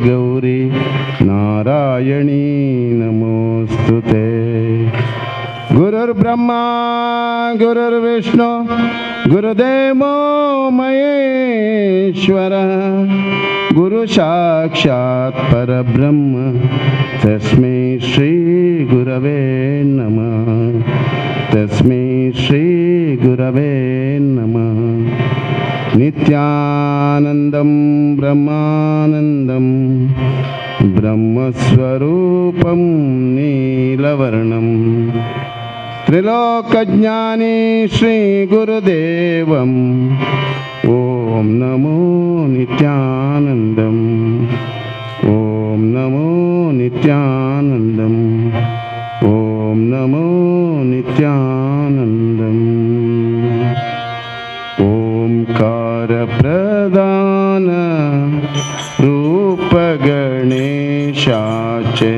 ಗೌರಿ ನಾರಾಯಣೀ ನಮೋಸ್ತುತೆ. ಗುರುರ್ಬ್ರಹ್ಮ ಗುರುರ್ವಿಷ್ಣು ಗುರುದೇವೋ ಮಹೇಶ್ವರ ಗುರು ಸಾಕ್ಷಾತ್ ಪರಬ್ರಹ್ಮ ತಸ್ಮೈ ಶ್ರೀ ಗುರವೇ ನಮಃ. ತಸ್ಮೈ ಶ್ರೀ ಗುರವೇ ನಮಃ. ನಿತ್ಯಾನಂದಂ ಬ್ರಹ್ಮಾನಂದಂ ಬ್ರಹ್ಮಸ್ವರೂಪಂ ನೀಲವರ್ಣಂ ತ್ರಿಲೋಕಜ್ಞಾನಿ ಶ್ರೀ ಗುರುದೇವಂ ಓಂ ನಮೋ ನಿತ್ಯಾನಂದಂ. ಓಂ ನಮೋ ನಿತ್ಯಾನಂದಂ. ಓಂ ನಮೋ ನಿತ್ಯಾನಂದಂ. ಓಂಕಾರ ಪ್ರಧಾನ ರೂಪ ಗಣೇಶಾಚೆ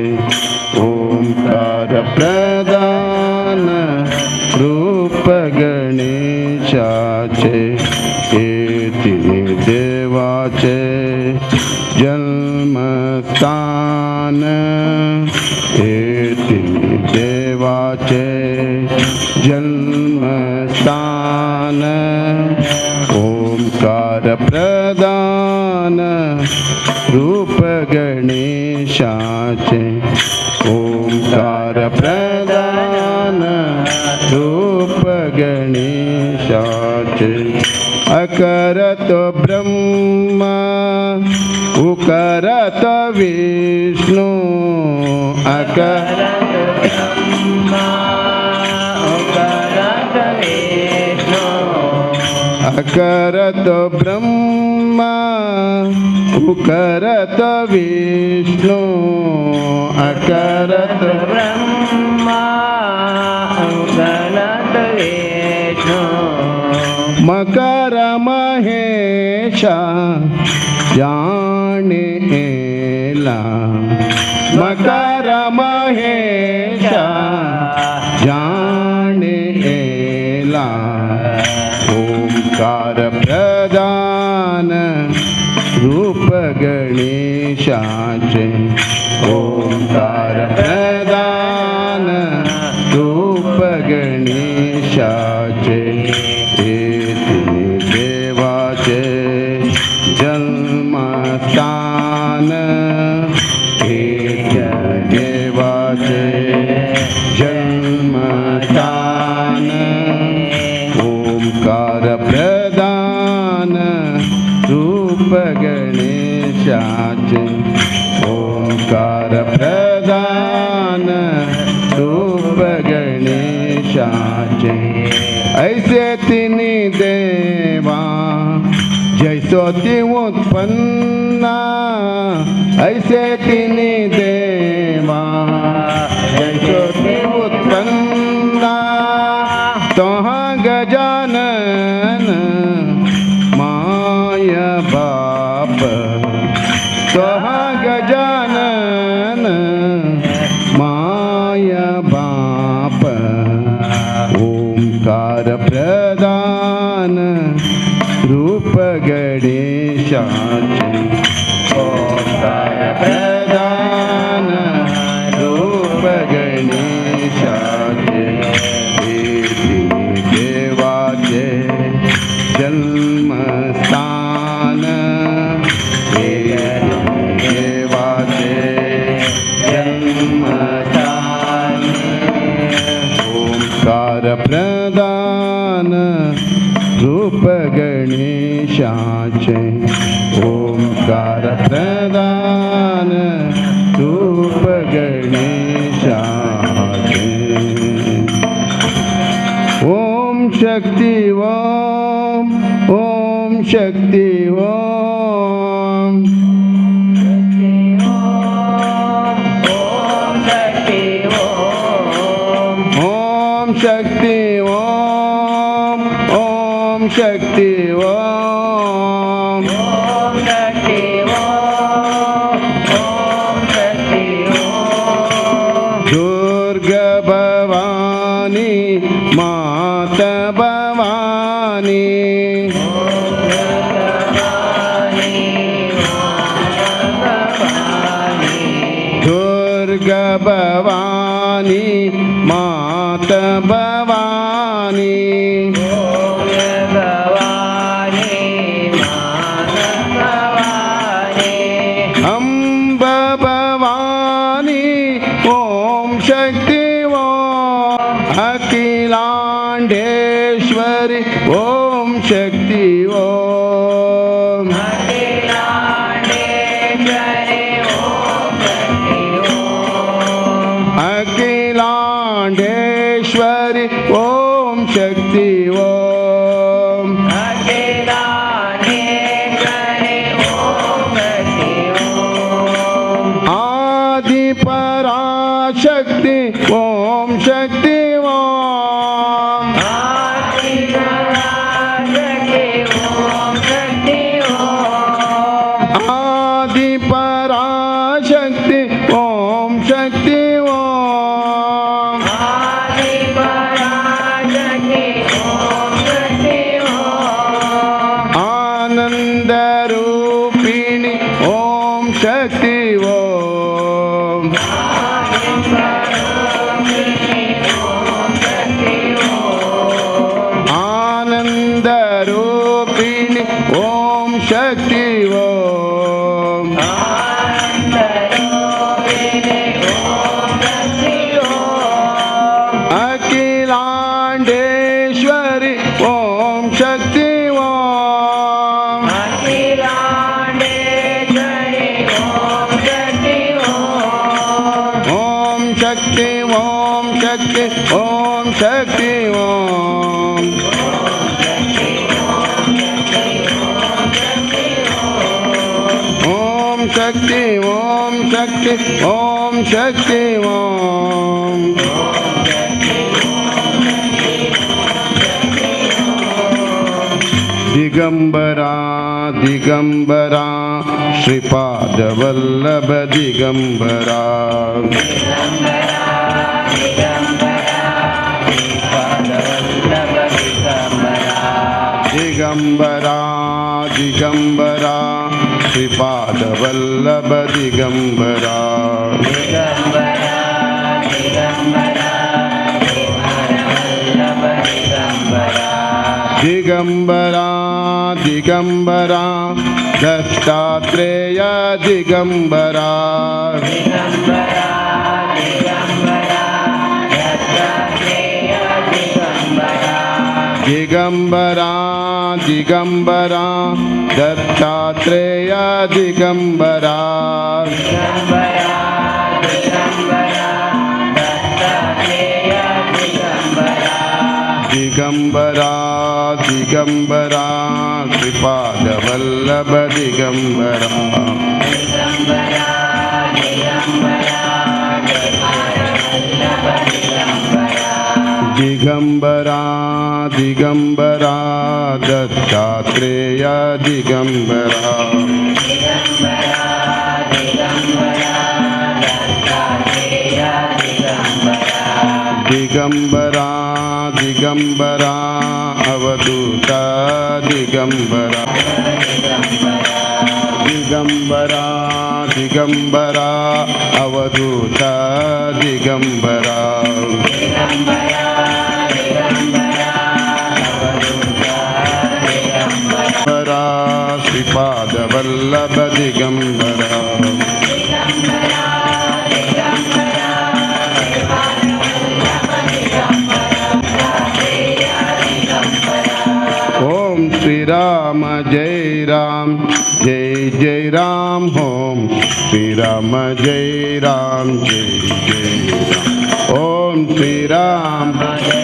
ಓಂಕಾರ ಪ್ರಧಾನ ರೂಪ ಗಣೇಶಾಚೆ ಏತಿ ದೇವಾಚೆ ಜನ್ಮಸ್ಥಾನ ಏತಿ ದೇವಾಚೆ ಜನ್ಮಸ್ಥಾನ ಓಂಕಾರ ಪ್ರಧಾನ ರೂಪ ಗಣೇಶಾಚೆ ಓಂಕಾರ ಪ್ರಧಾನ ರೂಪ ಗಣೇಶಾಚೆ ಅಕರತ ಬ್ರಹ್ಮ ಉಕರತ ವಿಷ್ಣು ಅಕರ ಅಕರತ ಬ್ರಹ್ಮ ಉಕರತ ವಿಷ್ಣು ಅಕರತ ಬ್ರಹ್ಮ ಉಕರತ ವಿಷ್ಣು ಮಕರ ಮಹೇಶ ಜಾಣೇಲ ಮಕರ ಮಹೇಶ ಜಾಣೇಲ ಓಂಕಾರ ಪ್ರಧಾನ ರೂಪ ಗಣೇಶಾಚೆ ಓಂಕಾರ ಪ್ರಧಾನ ರೂಪ ಗಣೇಶಾಚೆ ಏತಿ ದೇವಾಚೆ ಜನ್ಮಸ್ಥಾನ ಏತಿ ದೇವಾಚೆ ಜನ್ಮಸ್ಥಾನ ಓಂಕಾರ ಪ್ರಧಾನ ರೂಪ ಗಣೇಶಾಚೆ ಓಂಕಾರ प्रधान रूप गणेशाचे। ऐसे तिन्ही देवा जैसो ती उत्पन्ना, ऐसे तिन्ही देवा जैसो ती उत्पन्ना, तोहा गजानन my बाप, तोहा गजानन my बाप। ओंकार प्रधान रूप गणेशाचे, ओंकार प्रधान रूप गणेशाचे। देवाचे जन्मस्थान, देवाचे जन्मस्थान। ओंकार प्रधान रूप गणेशाचे, ओंकार प्रधान रूप गणेशाचे। ओम शक्ति ओम, ओम शक्ति ओम, ओम शक्ति ओम, ओम शक्ति ओम, दुर्गा भवानी माता भवानी, दुर्गा भवानी माता भवानी, अंब भवानी ओम शक्ति ओम, अखिलांडेश्वरी ओम शक्ति ओम, अखिलांडेश्वरी ओम शक्ति ओम, आदि पराशक्ति ओम शक्ति ओम, आदि पराशक्ति ओम शक्ति ओम, आनंद रूपिणी ओम शक्ति ओम, आनंद रूपिणी ओम शक्ति ओम, अखिलांडेश्वरी ओम शक्ति ओम, ओम शक्ति ओम शक्ति ओम शक्ति ओम, ओम शक्ति ओम शक्ति ओम शक्ति ओम। Digambara Digambara Shripad Vallabh Digambara, Digambara Digambara Shripad Vallabh Digambara, Digambara Digambara Dattatreya Digambara, Digambara Digambara Dattatreya Digambara, Digambara. Digambara Dattatreya Digambara. Digambara Digambara Sripada Vallabha Digambara. Digambara Digambara Vallabha Digambara. Digambara Digambara Dattatreya Digambara. Digambara Digambara Dattatreya Digambara. Digambara Digambara Avadhuta Digambara. Digambara Digambara Avadhuta Digambara. Digambara Digambara Avadhuta Digambara. Digambara Sripada Vallabha Digambara. Digambara Digambara Vallabha Digambara Dattatreya Digambara. Om Shri Rama Jai Ram Jai Jai Ram. Om Shri Rama Jai Ram Jai Jai Ram. Om Shri Rama Jai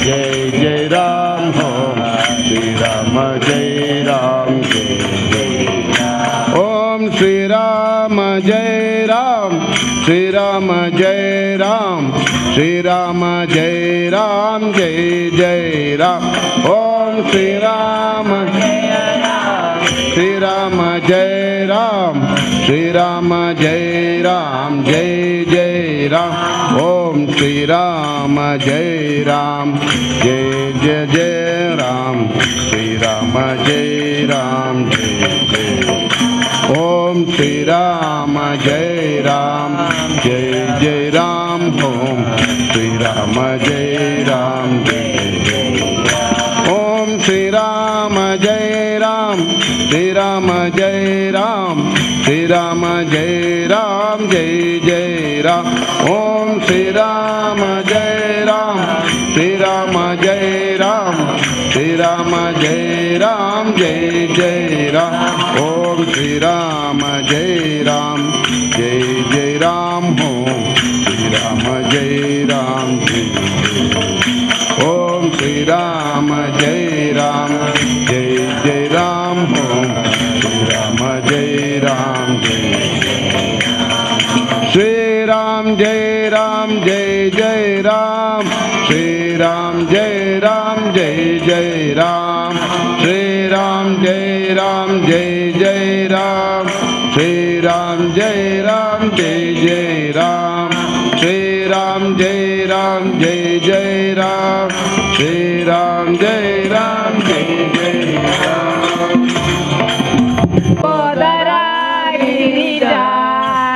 Jai Ram. Om Shri Rama Jai Ram Jai Jai Ram. Om Shri Rama Jai Ram Shri Rama Jai Ram Shri Rama Jai Ram Jai Jai Ram. Om Shri Rama Shri Rama Jai Ram Shri Rama Jai Ram Jai Jai Ram. Om Shri Rama Jai Ram Jai Jai Jai Ram Shri Rama Jai Ram Jai Jai. Om Shri Rama Jai Ram Jai Jai Ram. Om Shri Rama Jai Ram Jai Jai. Om Shri Rama Jai Ram Shri Rama Jai Ram Shri Rama Jai Ram Jai Jai Ram. Om Shri Rama Jai Ram Shri Rama Jai Ram Shri Rama Jai Ram Jai Jai Ram. Om Shri Rama Jai Ram Jai Jai Ram. Om Shri Rama Jai Ram Jai Jai. Om Shri Rama Jai Ram Jai Jai Ram. Om Shri Rama Jai Ram Jai Jai. Shri Ram Jai Ram Jai Jai Ram Shri Ram Jai Ram Jai Jai Ram Shri Ram Jai Ram Jai Jai Ram Shri Ram Jai Ram Jai Jai Ram Shri Ram Jai Ram Jai Jai Ram Shri Ram Jai Ram Jai Jai Ram.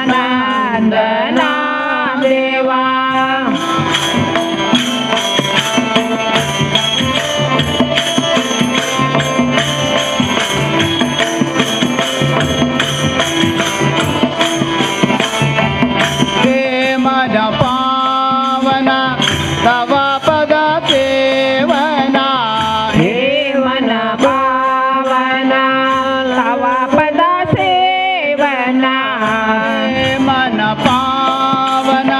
Nandana Deva. प्रेमद पावन तव पद सेवना. हे मन पावन तव पद सेवना. मन पावन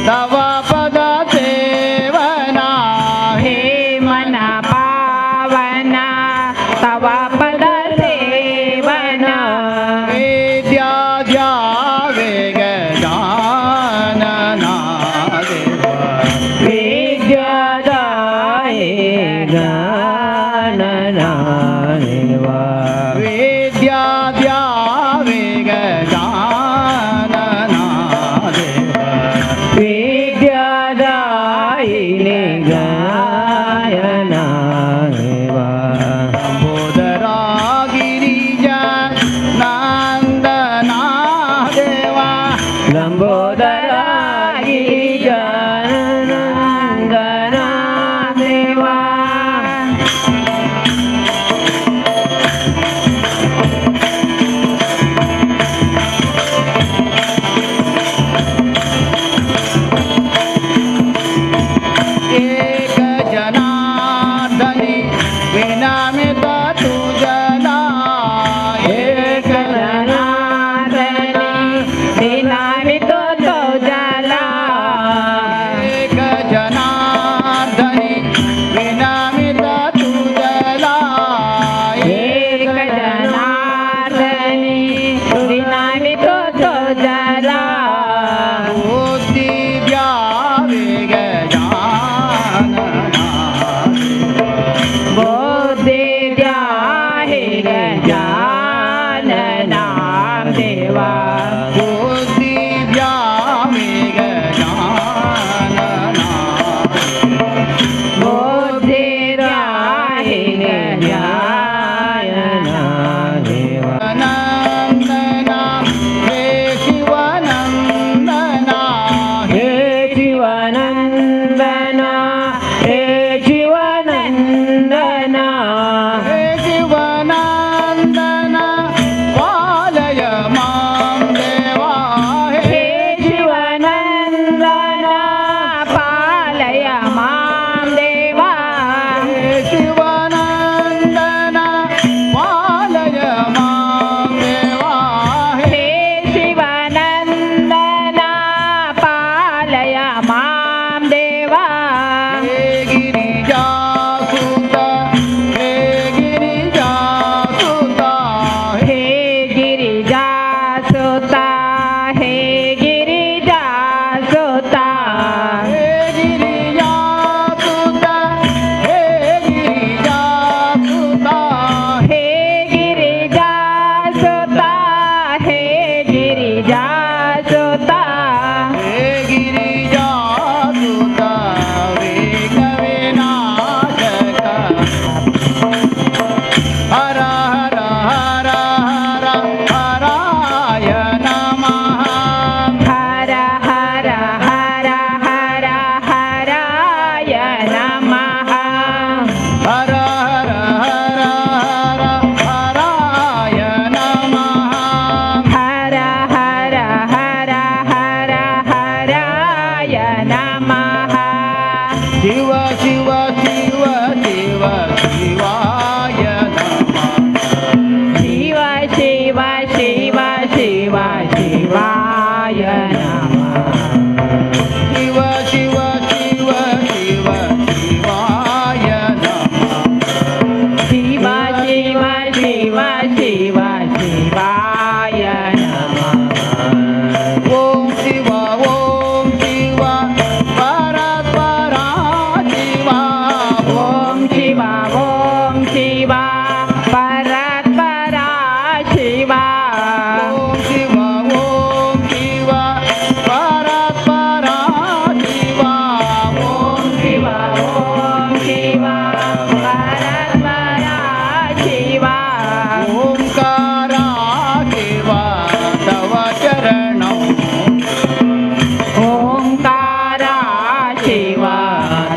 तव पद सेवना. हे मन पावन तव पद सेवना. विद्या गजानना देवा. विद्यादाये ज्ञानना देवा. विद्या गजानना देवा. विद्यादायिनि गायना देवा. लंबोदरा गिरिजा नंदना देवा. लंबोदरा गिरिजानंदना देवा. एक जनार्दनी विनामित तुजना. एक जनार्दनी विनामित ಸುತ ಹೇ ಗಿರಿಜಾ ಸುತ ವಿಘ್ನ ವಿನಾಶಕ ಹರ ಹರ ಹರ ಹರ ಹರಾಯ ನಮಃ. ಹರ ಹರ ಹರ ಹರ ಹರಾಯ ನಮಃ. ಹರ ಹರ ಹರ ಹರ ಹರಾಯ ನಮಃ. ಹರ ಹರ ಹರ ಹರ ಹರಾಯ ನಮಃ. ಶಿವ ಶಿವ ಶಿವ ಶಿವ ಶಿವಾಯ ನಮಃ. ಶಿವ ಶಿವ ಶಿವ ಶಿವ ಶಿವಾಯ ನಮಃ. ಶಿವ ಶಿವ ಶಿವ ಶಿವ ಶಿವಾಯ ನಮಃ. ಶಿವ ಶಿವ ಶಿವ ಶಿವ ಶಿವಾಯ ನಮಃ. ಓಂ ಶಿವ ಓಂ ಶಿವ ಪರತ್ಪರ ಶಿವ. ಓಂ ಶಿವ ಓಂ ಶಿವ ಪರತ್ಪರ ಶಿವ. ಓಂ ಶಿವ ಓಂ ಶಿವ ಪರತ್ಪರ ಶಿವ. ಓಂ ಶಿವ ಓಂ ಶಿವ ಪರತ್ಪರ ಶಿವ. ಓಂಕಾರ ಶಿವ ತವ ಚರಣೌ. ಓಂಕಾರ ಶಿವ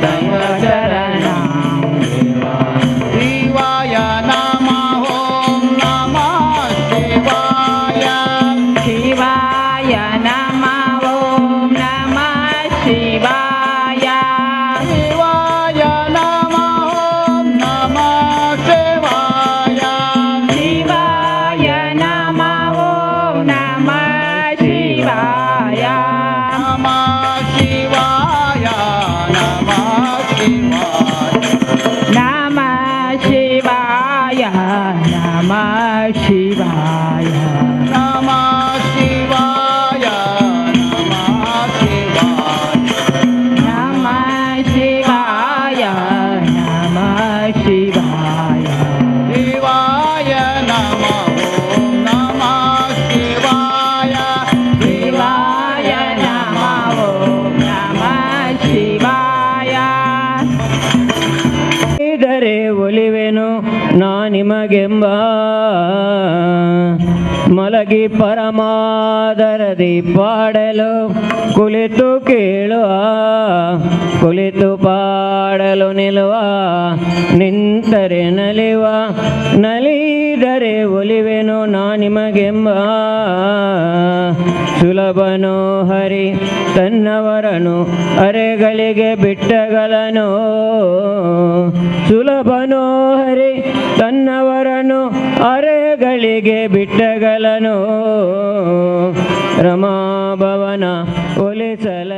ದೈವ ಚರಣ. ಶಿವಾಯ ನಮಃ ಓಂ ನಮಃ ಶಿವಾಯ. ಶಿವಾಯ ನಮಃ ಓಂ ನಮಃ ಶಿವಾಯ. ಶಿವಾಯ ನಮಃ ಓಂ ನಮಃ ಶಿವಾಯ. ಶಿವಾಯ ನಮಃ ಓಂ ನಮಃ ಶಿವಾಯ. ನಮಃ ಶಿವಾಯ ನಮಃ ಶಿವಾಯ. ನಮಃ ಶಿವಾಯ ನಮಃ ಶಿವಾಯ. ನಮಃ ಶಿವಾಯ ನಮಃ ಶಿವಾಯ. ನಮಃ ಶಿವಾಯ ನಮಃ ಶಿವಾಯ. ಶಿವಾಯ ನಮಃ ಓಂ ನಮಃ ಶಿವಾಯ. ಶಿವಾಯ ನಮಃ ಓಂ ನಮಃ ಶಿವಾಯ. ಇದರೆ ಒಲಿವೆನು ನಾ ನಿಮಗೆಂಬ ಮಲಗಿ ಪರಮಾದರದಿ ಪಾಡಲು ಕುಳಿತು ಕೇಳುವ, ಕುಳಿತು ಪಾಡಲು ನಿಲ್ಲುವ, ನಿಂತರೆ ನಲಿವ, ನಲಿದರೆ ಒಲಿವೆನು ನಾ ನಿಮಗೆಂಬ ಸುಲಭನೋ ಹರಿ ತನ್ನವರನು ಅರೆಗಳಿಗೆ ಬಿಟ್ಟಗಲನು, ಸುಲಭನೋ ಹರಿ ತನ್ನವರನು ಅರೆಗಳಿಗೆ ಬಿಟ್ಟಗಲನು, ರಮಾಭವನ ಒಲಿಸಲ.